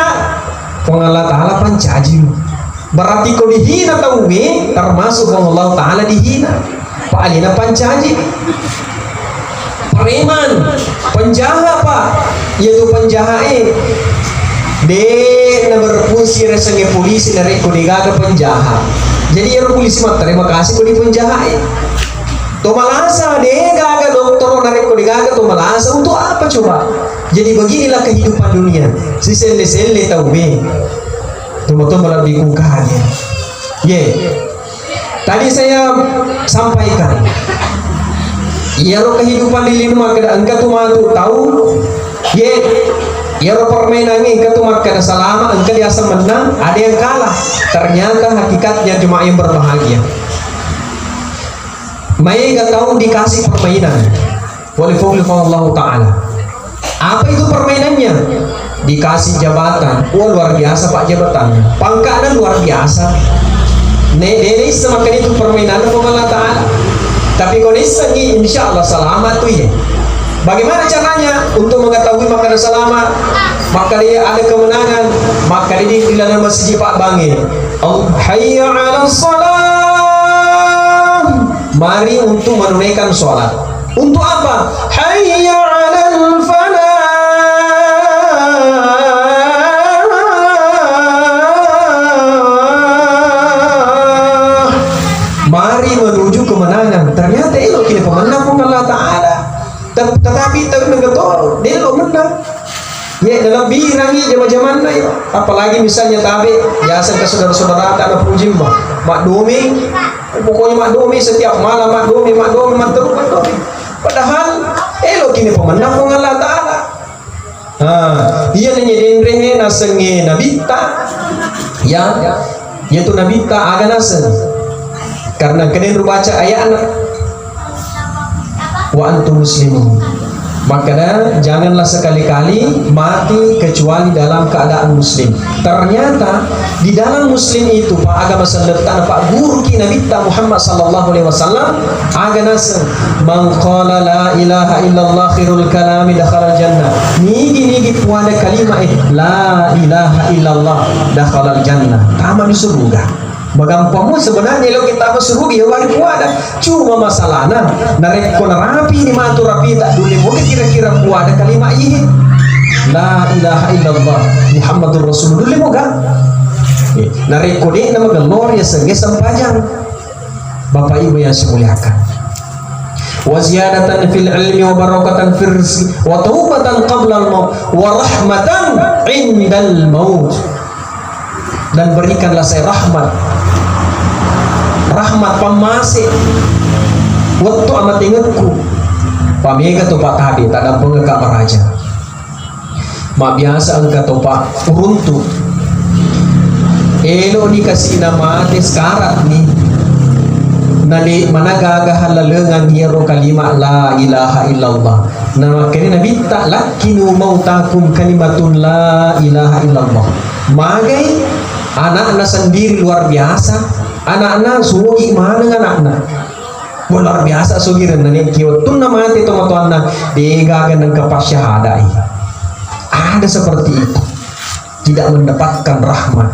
Puang Allah Ta'ala pancaji. Berarti ko dihina tauwe, termasuk Puang Allah Ta'ala dihina. Pa alena pancaji. Preman, penjahat, Pak. Iyatu penjahat e. De' na berfungsi resengnge polisi narekko de'gaga penjahat. Jadi iyaro polisi matterima kasih ko di penjahat e. To malasa, de'gaga dokter narekko de'gaga to malasa, untuk apa coba? Jadi beginilah kehidupan dunia. Siselle-selle tauwe. Tuma-tuma lebih kukanya. Ye. Tadi saya sampaikan, iyaro kehidupan di lino makkeda engka tu matu tau, ye, iyaro permainangnge engka tu makkeda salama, engka diaseng menang, ada yang kalah. Ternyata hakikatnya jemaah yang berbahagia. Maega tau dikasih permainan. Walifaulifallahu ta'ala. Apa itu permainannya? Dikasih jabatan. Wah, luar biasa, Pak, jabatannya. Pangkatnya luar biasa. Ne, ne, ne, issa makkeda itu permainan Puang Allah Ta'ala. Tapi ko nissengi, insya Allah selamat tu ya. Bagaimana caranya untuk mengetahui makkeda selamat? Makkeda ada kemenangan, makkeda di, di dalam masjid Pak Bangi. Hayya ala salah. Mari untuk menunaikan sholat. Untuk apa? Hayya 'alal falah. Mari menuju kemenangan. Ternyata eloki napamennang Puang Allah Ta'ala. Tet-, tetapi ternyata elo mennang. Ye, nalebbirangngi jama-jamanna, ya. Apalagi misalnya tabe, biasa ke saudara-saudarata napujimma. Maddomi, pokoknya maddomi setiap malam, maddomi, maddomi, matteru maddomi. Padahal eloki napamennang Puang Allah Ta'ala. Ah, iya nanya denrenge nasengnge nabitta. Ya, yaitu nabitta aga naseng. Karena kena rubaca ayatna. Wa antum muslimun. Makanya janganlah sekali-kali mati kecuali dalam keadaan muslim. Ternyata di dalam muslim itu, Pak, agama sellettana, Pak, guru ki Nabitta Muhammad sallallahu alaihi wasallam, aga naseng, "Man qala la ilaha illallah khairul kalami dakhalal jannah." Nigi-nigi puada kalimat, eh, la ilaha illallah dakhalal jannah. Tama di surga. Magampang mo sebenarnya lo kita masuk rugi ya wari puada. Cuma masalahna, narekko narapi ni matu rapita, dule mo kira-kira puada kalimat ini. La ilaha illallah Muhammadur Rasulullah, dule mo ga? Eh, narekko de na magellor ya senge sempajang. Bapak Ibu yang saya muliakan. Wa ziyadatan fil ilmi wa barakatan fir rizqi wa taubatan qablal maut wa rahmatan indal maut. Dan berikanlah saya rahmat, rahmat pammase wettu amatengekku. Pamega to Pak Kade, tadampengeka maraja. Mabiasa engka to Pak uruntu, elo ni kasina mate sekarat ni, na de managaga halalengan iyaro kalimat la ilaha illallah. Na makkeda Nabitta, "Lakkinu mautakum kalimatun la ilaha illallah." Magai anakna sendiri luar biasa, anakna sugi maneng anakna. Luar biasa sugirenna nek ki wettunna mate tomatoanna, degaga nengka pasyahadai. Ada seperti itu. Tidak mendapatkan rahmat.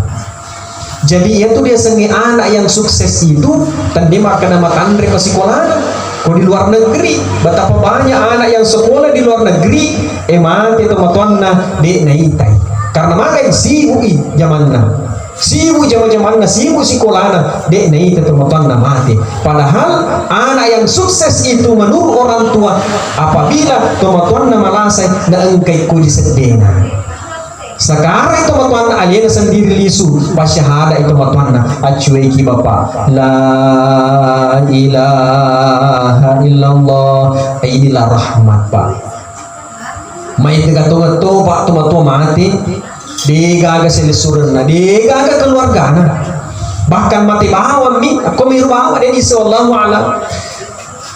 Jadi, itu dia sengi anak yang sukses itu, tende makkeda matanre ko sikolana, ko di luar negeri, betapa banyak anak yang sekolah di luar negeri, eh, mate tomatoanna, de naitai. Karena magai sibuk i jamanna. Sibuk jama-jamanna, sibuk sikolana, de naita tomatoanna mate. Padahal anak yang sukses itu menurut orang tua, apabila tomatoanna malasai, naengkai ko di seddena. Sekarang tomatoanna alena sendiri lisu, pasyahada tomatoanna, accueki bapak. La ilaha illallah. Inilah rahmat, Pak. Maega tongeng to, Pak, tomatoa mate, degaga silessurenna, degaga keluargana. Bahkan mate bawammi, akko miru bawa, de nisseng, wallahu a'lam.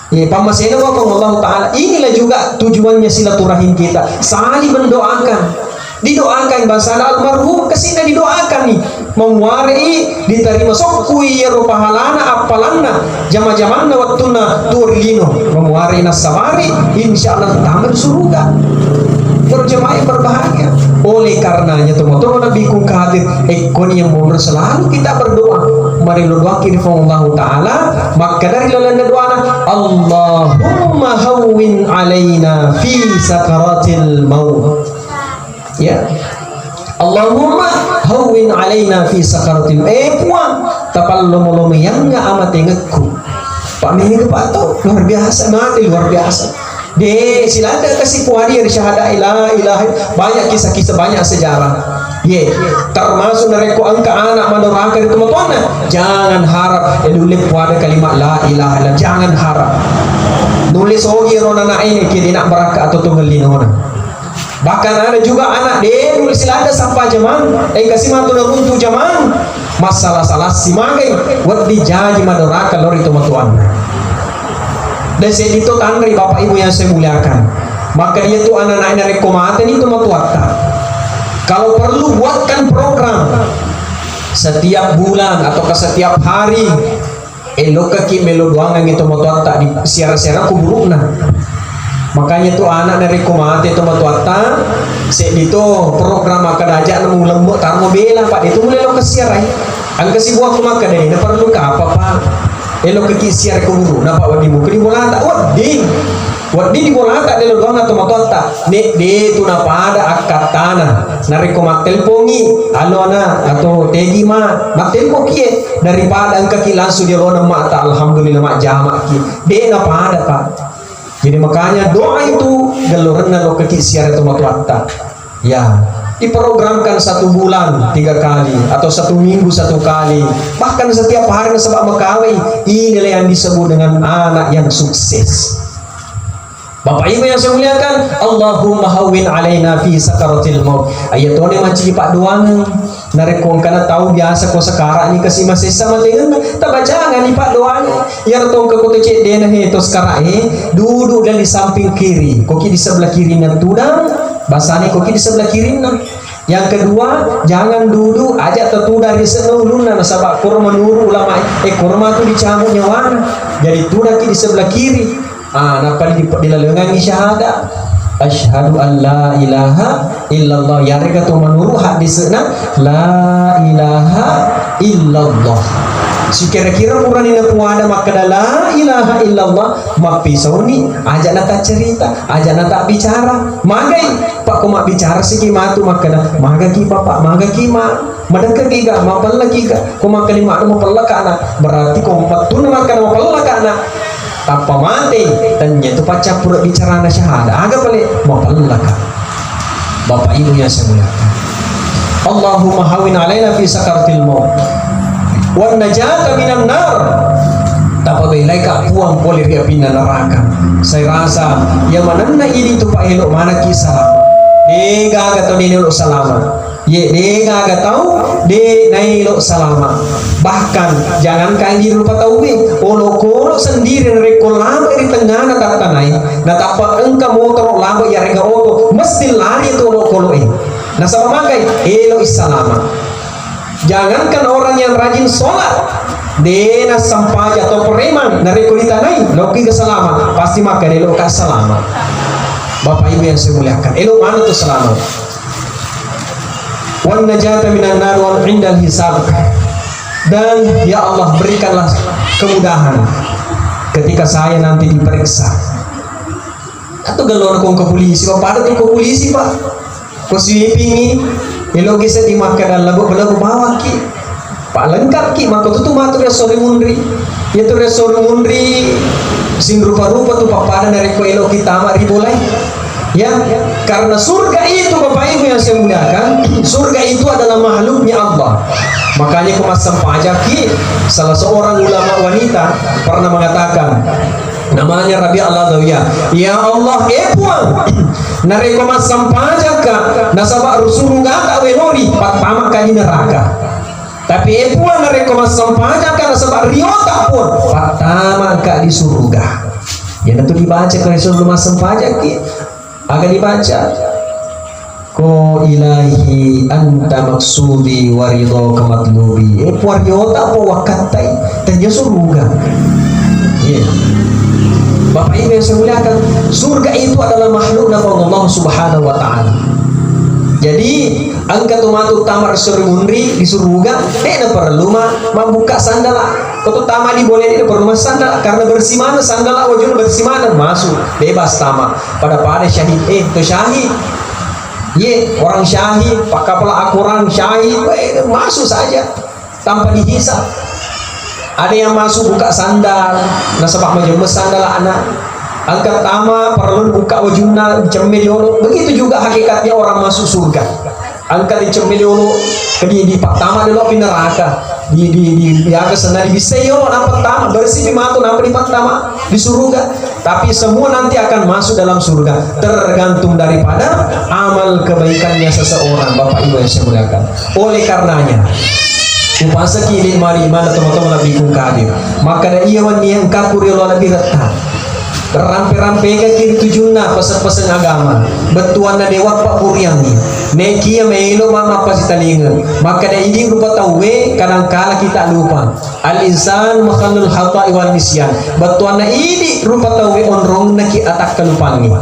Ya, pammasena wa Allah Ta'ala. Inilah juga tujuannya silaturahim kita. Saling mendoakan. Didoakan bangsana almarhum, kesina didoakan nih. Mamuarei diterima sokku iyaro pahalana appalanna jama-jamanna wettunna tuo ri lino. Mamuarei nassabari, insya Allah tama di suruga. Para jamaah yang berbahagia. Oleh karenanya tomatoa Nabi kung hadir, ekkoni yang mau selalu kita berdoa. Mari lo doa kiri Allah Ta'ala, maka dari lalanna doana, Allahumma hawwin alaina fi sakaratil maut. Ya. Allahumma hawwin alaina fi sakaratil. Eh, Puang, tapallomo-lomoiangnga amatengekku. Pak, mega Pak to, luar biasa, mate luar biasa. De, siladda kasi puadi ri syahada la ilaha, banyak kisah-kisah, banyak sejarah. Ye, termasuk narekko engka anak madoraka ri tomatoanna, jangan harap, eh, nulle puada kalimat la ilaha illallah, jangan harap. Nulle sogi ro nana ini kiri nak beraka atau tunggal linona. Bahkan ada juga anak de dulu siladda sappa jamang, engka si matu naruntu jamang, masalah-salah si magai, wedding jaji madoraka lori tomatoanna. Dan seddi to tanri Bapak Ibu yang saya muliakan. Maka dia tu anak-anak narekko mate ni tomatoatta. Kalau perlu buatkan program setiap bulan atau ke setiap hari. Elokkaki melo doangengngi tomatoatta di siara-siara kuburu'na. Makanya tu anak narekko mate tomatoatta, seddi to program makkeda aja' na mulemme' tarmo bela, Pak, itu mulai lo kasiarai. Engka sibuah ku makkeda, "Ini perlu ka apa, Pak?" Elo keki siare ko guru, napa wedding muka di bolata, wedding. Wedding di bolata delo doang atau matoatta. Nek de tu napada akkattana. Narekko mattelpongi, alo ana atau tegi ma, mattelpo kie daripada engka ki langsung di alona mata, alhamdulillah majjama ki. De napada, Pak. Jadi makanya doa itu gellorenna lokeki siare to matoatta. Ya, diprogramkan satu bulan tiga kali atau satu minggu satu kali, bahkan setiap hari nasaba makawai. Inilah yang disebut dengan anak yang sukses. Bapak Ibu yang saya muliakan, Allahumma hawwin alaina fi sakaratil maut. Ayat tone maci paddoangeng. Narekko engkana tau biasa ko sekarang ni kasi masessa matengenna, tabacangani paddoangeng. Iyaro tongka ko to ceddena he to sekarang he, duduk dari samping kiri. Koki di sebelah kirinna tudang, basane koki di sebelah kirinna. Yang kedua, jangan duduk aja tetudang ri senna ulunna, nasaba koro menurut ulama, eh, koro matu dicabut nyawana. Jadi tudangki di sebelah kiri. Ah, nappa di, dilalengangi syahada. Asyhadu an la ilaha illallah. Yarega to menurut hadisna la ilaha illallah. Sikira-kira purani napuada makkeda la ilaha illallah, mappisauni, aja nata cerita, aja nata bicara. Magai, Pak, ko mabbicara siki matu makkeda, magaki Bapak, magaki Ma, madekka kiga, mapella kiga, ko makkeda madu mapella kana, berarti ko mattuna makkeda mapella kana. Tappa mate, tanya tu paccappura bicarana syahada. Aga pale mapellaka. Bapak Ibu yang saya muliakan. Allahumma hawin alaina fi sakaratil maut. Wan najata minan nar. Tapabelaika Puang pole ri apinna neraka. Saya rasa ya manenna ini tu Pak elo mana kisah. Dega aga tau dene elo salama. Ye, de gaga tau, de naelo salama. Bahkan, jangankan di rupa tauwe, olokolo sendiri narekko lama ri tengngana tattanai, natappa engka motoro lama yarega oto, mesti lari tu olokolo e. Nasaba magai, elo salama. Jangankan orang yang rajin sholat, de nasempaja atau preman, narekko ditanai, loki ke salama, pasti maka de loka salama. Bapak Ibu yang saya muliakan, elo mana tu salama. Wan najata minan nar wal indal hisab. Dan ya Allah, berikanlah kemudahan ketika saya nanti diperiksa. Atau gelor kong ke polisi, Pak, pada tu ke polisi, Pak. Ko sweepingi, elo gese di makkeda labo-labo bawakki. Pak lengkapki, maka tutu matu reso ri munri. Yaitu reso ri munri sing rupa-rupa tu pappada narekko elo kita ri bolai. Ya, karena surga itu, Bapak Ibu yang saya muliakan, surga itu adalah makhluknya Allah. Makanya, ko massempajaki, salah seorang ulama wanita pernah mengatakan, namanya Rabi Allah Adawiyah, "Ya Allah, eh Puang, narekko massempajakka, nasaba surugata wenori, pattamaka di neraka. Tapi eh Puang, narekko massempajakka, nasaba riota Puang, pattamaka di suruga." Iyanatu dibaca ko sebelum massempajakki. Aga dibaca? Ko ilahi anta maksudi wa ridhaka matlubi. Eh, Puang riota po wakkattai. Tenja suruga. Iya. Bapak Ibu yang saya muliakan, surga itu adalah makhlukna Allah Subhanahu wa Ta'ala. Jadi, engka tu matu tama ri munri di suruga, de na perlu ma, mabuka sandala. Ko tu tama di boleh de na perlu ma sandala, karena bersih mana sandala, wajuna bersih mana, masuk, bebas tama. Pada-pada syahid, eh, tu syahid. Ye, orang syahid, pakkapala akorang syahid, eh, masuk saja tanpa dihisab. Ada yang masuk buka sandal, nasaba majemmes sandal anak. Angkat tama, perlu buka wajunna, cemme diolo. Begitu juga hakikatnya orang masuk surga. Angkat dicemme diolo, di, di pertama dulu api neraka. Di, di, di, di, ya, ke sana dibisai yo, nampak tama, bersih di mata, nampak di pertama, di surga. Tapi semua nanti akan masuk dalam surga, tergantung daripada amal kebaikannya seseorang, Bapak Ibu yang saya muliakan. Oleh karenanya, upasaki lima lima teman-teman Nabi Kadir. Maka da iya wani yang kaku ri Allah lebih retta. Rampe-rampegaki ri tujunna pese-pesen agama. Bettuanna dewa pabburiangngi. Nekia melo mama pasitalinga. Maka da idi rupa tauwe kadangkala kita lupa. Al-insan makhallul khata'i wan nisyan. Bettuanna idi rupa tauwe onrongna ki atakkalupangngi.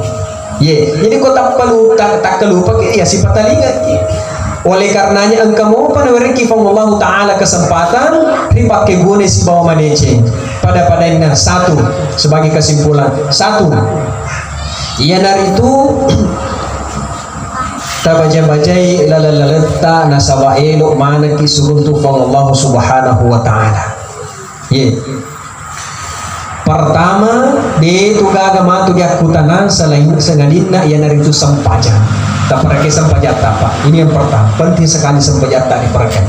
Ye, jadi ko tappalu-, ta-, takkalupa ki, ya sipatalingaki. Oleh karenanya engka mopa nawerekki Puang Allahu Ta'ala kesempatan ripakkeguna sibawa madeceng. Pada-padainna satu, sebagai kesimpulan, satu, iyanaritu tabaja-bajai laleng-laletta nasaba elo manekki siruntu Puang Allahu Subhanahu wa Ta'ala. Ye. Pertama, de tu gaga matu diakkutanang selain sengadinna iyanaritu sempajang. Taparekke sempajatta, Pak. Ini yang pertama, penting sekali sempajatta diparekke.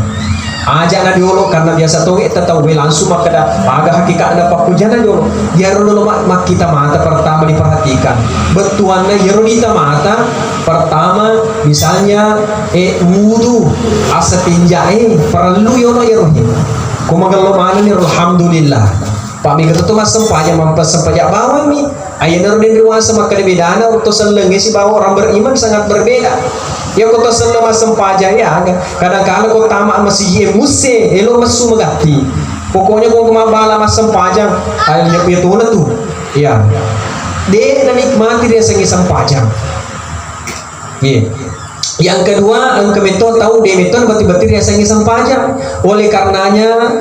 Aja na diolo karena biasa tonge tetau we langsung makkeda aga hakikatna pakkujana diolo. Iyaro dolo mak-, makkita mata pertama diperhatikan. Bettuanna iyaro dita mata pertama misalnya eh wudu asa tinja eh perlu yono iyaro. Ko magello manenni, alhamdulillah. Pak, mega to massempajang, mappassempaja bawammi. Ayenaro denre waseng makkeda bedana to sellengnge sibawa orang beriman sangat berbeda. Iya ko to selleng massempajang ya, kadang kala ko tama masiji e musse, elo messu magatti. Pokoknya ko mabbala massempajang, ayo iya tona tu. Iya. De nanikmati riasengnge sempajang. Iya. Yang kedua, engka metto tau de metto bati-bati riasengnge sempajang. Oleh karenanya,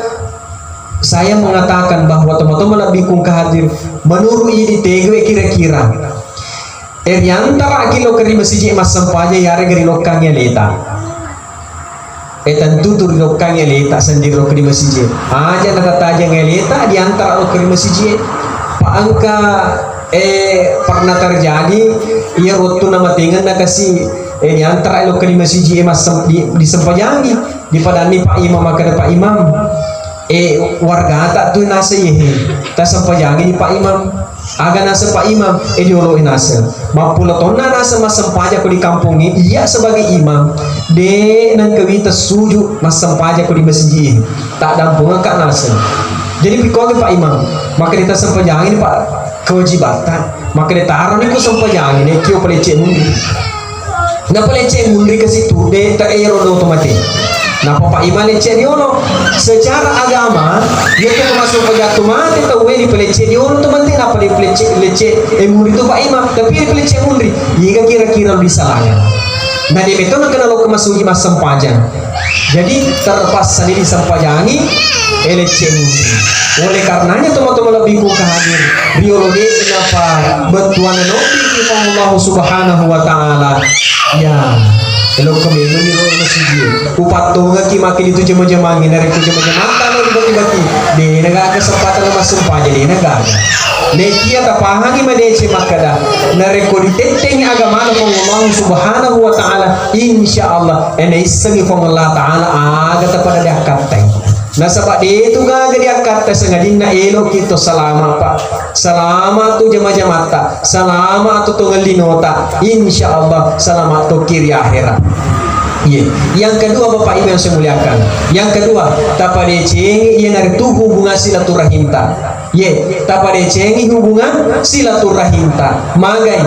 saya mengatakan bahwa teman-teman lebih kung hadir menurut ini tegue kira-kira. Eh, riantaraki lokka ri masiji massempajang yarega rilokkangi aleta. Eh, tentu tu rilokkangi aleta sendiri lokka ri masiji. Aja natatajang aleta diantara lokka ri masiji. Pa engka, eh, pernah terjadi, iya wettu namatengenna kasi, eh, diantara lokka ri masiji, eh, massem-, di, disempajangi. Dipadanni Pak Imam, makkeda Pak Imam, eh, wargata tu naseng iye, tasempajangi ni Pak Imam. Aga naseng Pak Imam, eh, diolo naseng. Mappulo tonna naseng massempajang ko di kampongnge, iya sebagai imam, de nengkawi tessuju massempajang ko di masiji. Tak dampungka naseng. Jadi pikkogi Pak Imam, makkeda tasempajangi ni Pak kewajibatta. Makkeda taroni ko sempajangi ni kio pelecce munri. Napalecce munri ke situ, de ta ero do to mate. Napa Pak Imam lecce riolo. Secara agama, iya tu masuk pejatu mate tau we dipelecce riolo to mate, napa dipelecce, lecce, eh, munri tu Pak Imam, tapi dipelecce munri. Iga kira-kira disalahkan. Nah, de metto nakena lo kemasuji massempajang. Jadi terpaksa ni disempajangi, eh, lecce munri. Oleh karenanya teman-teman lebih ku hadir. Riolo de napa bettuanna nopi ki Puang Allahu Subhanahu wa Ta'ala. Ya, elokko memang ni ro masigi. Upattongaki maki ditu jama-jamangi, narekko jama-jamanta lo dibati-bati. De naga kesempatan massempajang, de naga. Nekia tapahangi madeceng makkeda, narekko ditettengi agamana Puang Allahu Subhanahu wa Ta'ala, insya Allah, eh, naissengi Puang Allah Ta'ala aga tapada diakkattai. Nasaba de tu gaga diakkattai sengadinna eloki to salama, Pak. Salama tu jama-jamatta, salama tu tongellinota. Insya Allah, salama tokki ri akhera. Iye. Yang kedua, Bapak Ibu yang saya muliakan. Yang kedua, tapadecengi iyanaritu hubungan silaturahimta. Ye, tapadecengi hubungan silaturahimta. Magai?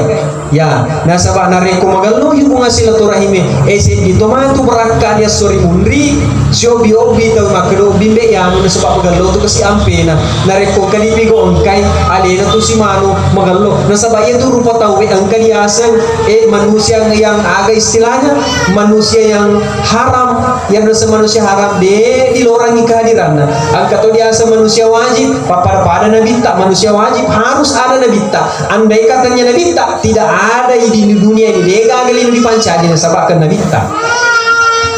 Ya, nasaba narekko magello hubungan silaturahime, eh, seddi to matu berakka di esso ri munri, siobbi-obbi tau makkedo bimbe yanu nasaba magello tu kasi ampena. Narekko kadipigo engkai, alena tu simanu magello. Nasaba iya tu rupa tau engka diaseng, eh, manusia yang aga istilahnya, manusia yang haram, yang rasa manusia haram, de dilorangi kehadiranna. Engka to diaseng manusia wajib, pappada-pada nabitta, manusia wajib harus ada nabitta. Andai katanya nabitta tidak ada di dunia ini, de gaga lino dipancaji nasabakkan nabitta.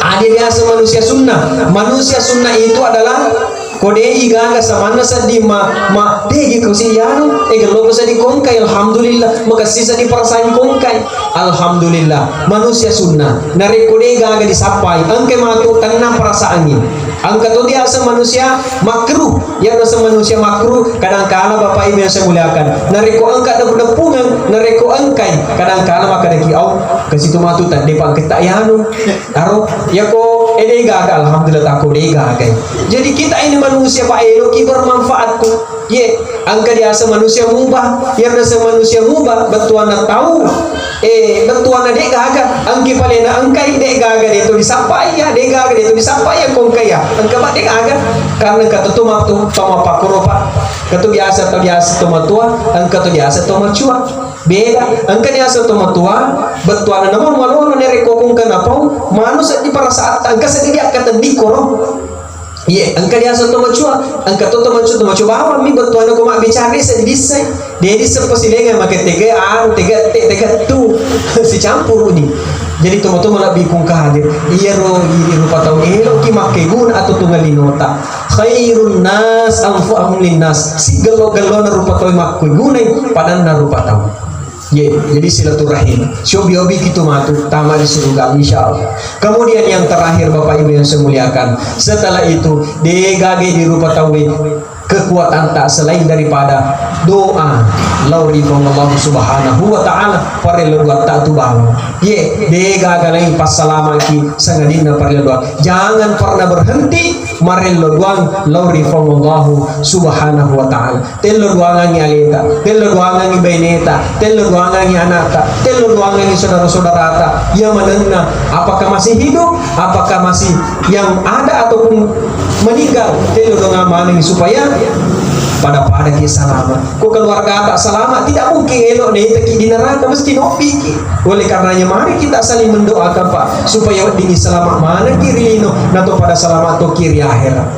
Ada diaseng manusia sunnah. Manusia sunnah itu adalah ko de igaga samanna sedding ma, ma, de gi ko si yanu, eh, gello ko sedding kongkai, alhamdulillah, makassi sedding perasaan kongkai. Alhamdulillah, manusia sunnah. Narekko de gaga disappai, engka matu tenang perasaannya. Engka to diaseng manusia makruh, ya naseng manusia makruh, kadangkala Bapak Ibu yang saya muliakan. Narekko engka depu-depungan, narekko engkai, kadangkala makkadaki, au, kasitu matu tadde pangketta yanu. Aro, yako, eh, de gaga, alhamdulillah, tako de gaga. Jadi kita ini manusia, Pak, eloki bermanfaat tu. Ye, engka diaseng manusia mubah, yang naseng manusia mubah, bettuanna tau, Eh, bettuanna de' gaga, engki palena engkai de' gaga de' to disappai ya, de' gaga de' to disappai ya, ko engkai ya, engka ma de' gaga, karena engka to tau mappakkoro pa, engka to biasa, to biasa to matua, engka to biasa to macua, beda, engka biasa to matua, bettuanna namo malolo ne rekko ko engka napau, manu seddi perasaan, engka seddi dia kata dikoro. Iye, engka diaseng to macua, engka to to macua, to macua bawang mi bettuanna ko mabbicara disseng, disseng. De' disseng pasilenga make tega anu, tega te, tega tu. Sicampuru ni. Jadi to matua malebbi kung kadir. Iyaro idi rupa tau eloki makkeguna atau tunga linota. Khairun nas anfa'uhum linnas. Sigello-gellona rupa tau makkegunai padanna rupa tau. Ye, jadi silaturahim. Siobi-obi kitu matu, tama di surga, insya Allah. Kemudian yang terakhir, Bapak Ibu yang saya muliakan, setelah itu, de' gaga di rupa tauwe kekuatan tak selain daripada doa lao ri Puang Allah Subhanahu wa Ta'ala, parello doa tak tu bawang. Ye, de' gaga lain passalamaki sangadinna parello doa. Jangan pernah berhenti marello doang lao ri Puang Allah Subhanahu wa Ta'ala. Tello doangangi aleta, tello doangangi baineta, tello doangangi anakta, tello doangangi saudara-saudarata. Iya manenna, apakah masih hidup, apakah masih yang ada ataupun meninggal? Tello doangang manengi supaya pada-pada ki salama. Ko keluargata salama, tidak mungkin elo netaki di neraka, mesti nopiki. Oleh karenanya mari kita saling mendoakan, Pak, supaya weddingi salama manengki ri lino, nato pada salama toki ri akhirat.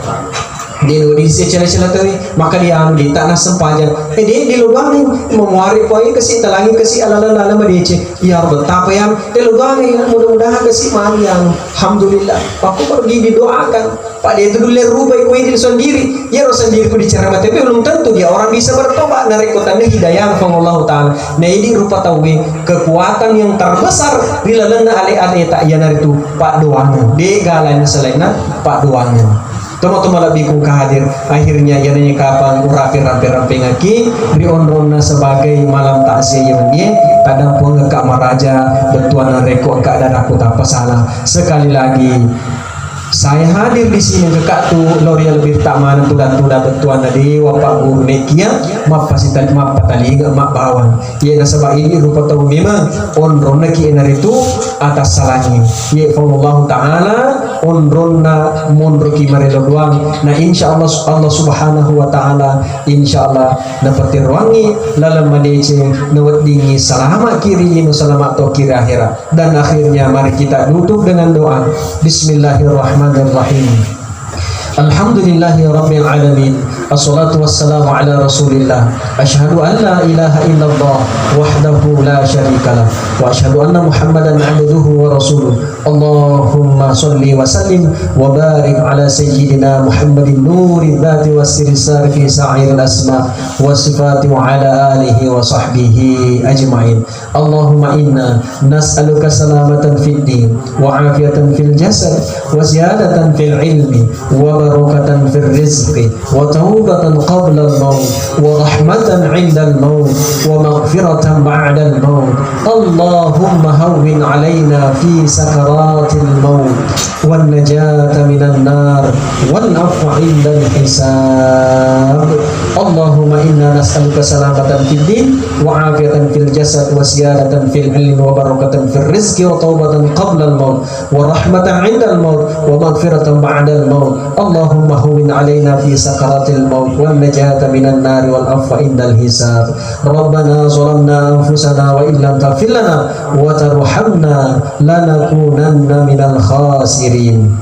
De' no dise cela-cela tauwe, maka dia anu dita na sempajang. Eh, de' di lubang ni, memuari poi kasi talangi kasi alala-lala madece. Ya Rabb, tapa ya, de' lubang ni, mudah-mudahan kasi mari anu. Alhamdulillah. Aku pergi didoakan. Pak, dia itu dulu rubai kue di sendiri. Ya, roh sendiri ku diceramah, tapi belum tentu dia orang bisa bertobat. Narekko tanne hidayah, Allah Ta'ala. Nah, ini rupa tauwe kekuatan yang terbesar di lalenna ale-ale tak, iyanaritu paddoangeng. De' galana selainna paddoangeng. Tomatoa malebbiku engka hadir. Akhirnya, iyanangnge kapang urapi rampe-rampengekki ri onronna sebagai malam takziah iye wennie, tadampuangekka maraja bettuanna rekko engka daraku tappa sala. Sekali lagi, saya hadir di sini engka tu lao ri lebih tak maneng tuda-tuda bettuanna dewa pagguru nekia mappasita-, mappatalinga mabbawang. Iye nasaba ini rupa tau memang onronnaki enaritu atassalangi. Iye Allahu Ta'ala onronna monroki marelo doang. Na insya Allah, Allah Subhanahu wa Ta'ala insya Allah napaterruangi laleng madeceng, naweddingi salama kiri ino, salama to kiri akhirat. Dan akhirnya mari kita tutup dengan doa. Bismillahirrahmanirrahim. Alhamdulillahi rabbil alamin. Assalatu wassalamu ala rasulillah. Asyhadu an la ilaha illallah wahdahu la syarikalah. Wa asyhadu anna Muhammadan abduhu wa rasuluh. Allahumma salli wa sallim wa barik ala sayyidina Muhammadin nuri dzati wa sirri sari fi sa'iril asma wa sifati wa ala alihi wa sahbihi ajma'in. Allahumma inna nas'aluka salamatan fid din wa afiyatan fil jasad wa ziyadatan fil ilmi wa barakatan fir rizqi wa taubatan qablal maut wa rahmatan indal maut wa maghfiratan ba'dal maut. Allahumma hawwin alaina fi sakaratil maut wan najata minan nar wal afwa indal hisab. Allahumma inna nas'aluka salamatan fid din wa afiyatan fil jasad wa ziyadatan fil ilmi wa barakatan fir rizqi wa taubatan qablal maut wa rahmatan indal maut wa maghfiratan ba'dal maut. Allahumma hawwin alaina fi sakaratil maut wan najata minan nari wal afwa indal hisab. Rabbana zalamna anfusana wa illam taghfir lana wa tarhamna lanakunanna minal khasirin.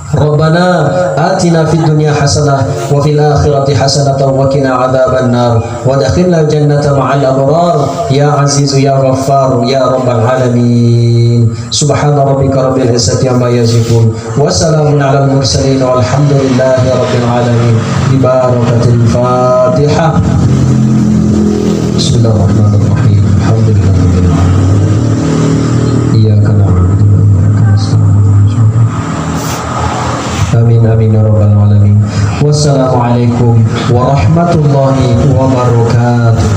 Rabbana atina fid dunya hasanah wa fil akhirati hasanatan wa qina adzaban nar. Wa adkhilnal jannata ma'al abrar. Ya Azizu ya Ghaffar ya Rabbal alamin. Subhana rabbika rabbil izzati amma yasifun. Wa salamun alal mursalin walhamdulillahi rabbil alamin. Bi barakatil Fatihah. Bismillahirrahmanirrahim. Alhamdulillahirabbil alamin. Iyyaka na'budu wa iyyaka nasta'in. Amin, amin, ya rabbal alamin. Wassalamualaikum warahmatullahi wabarakatuh.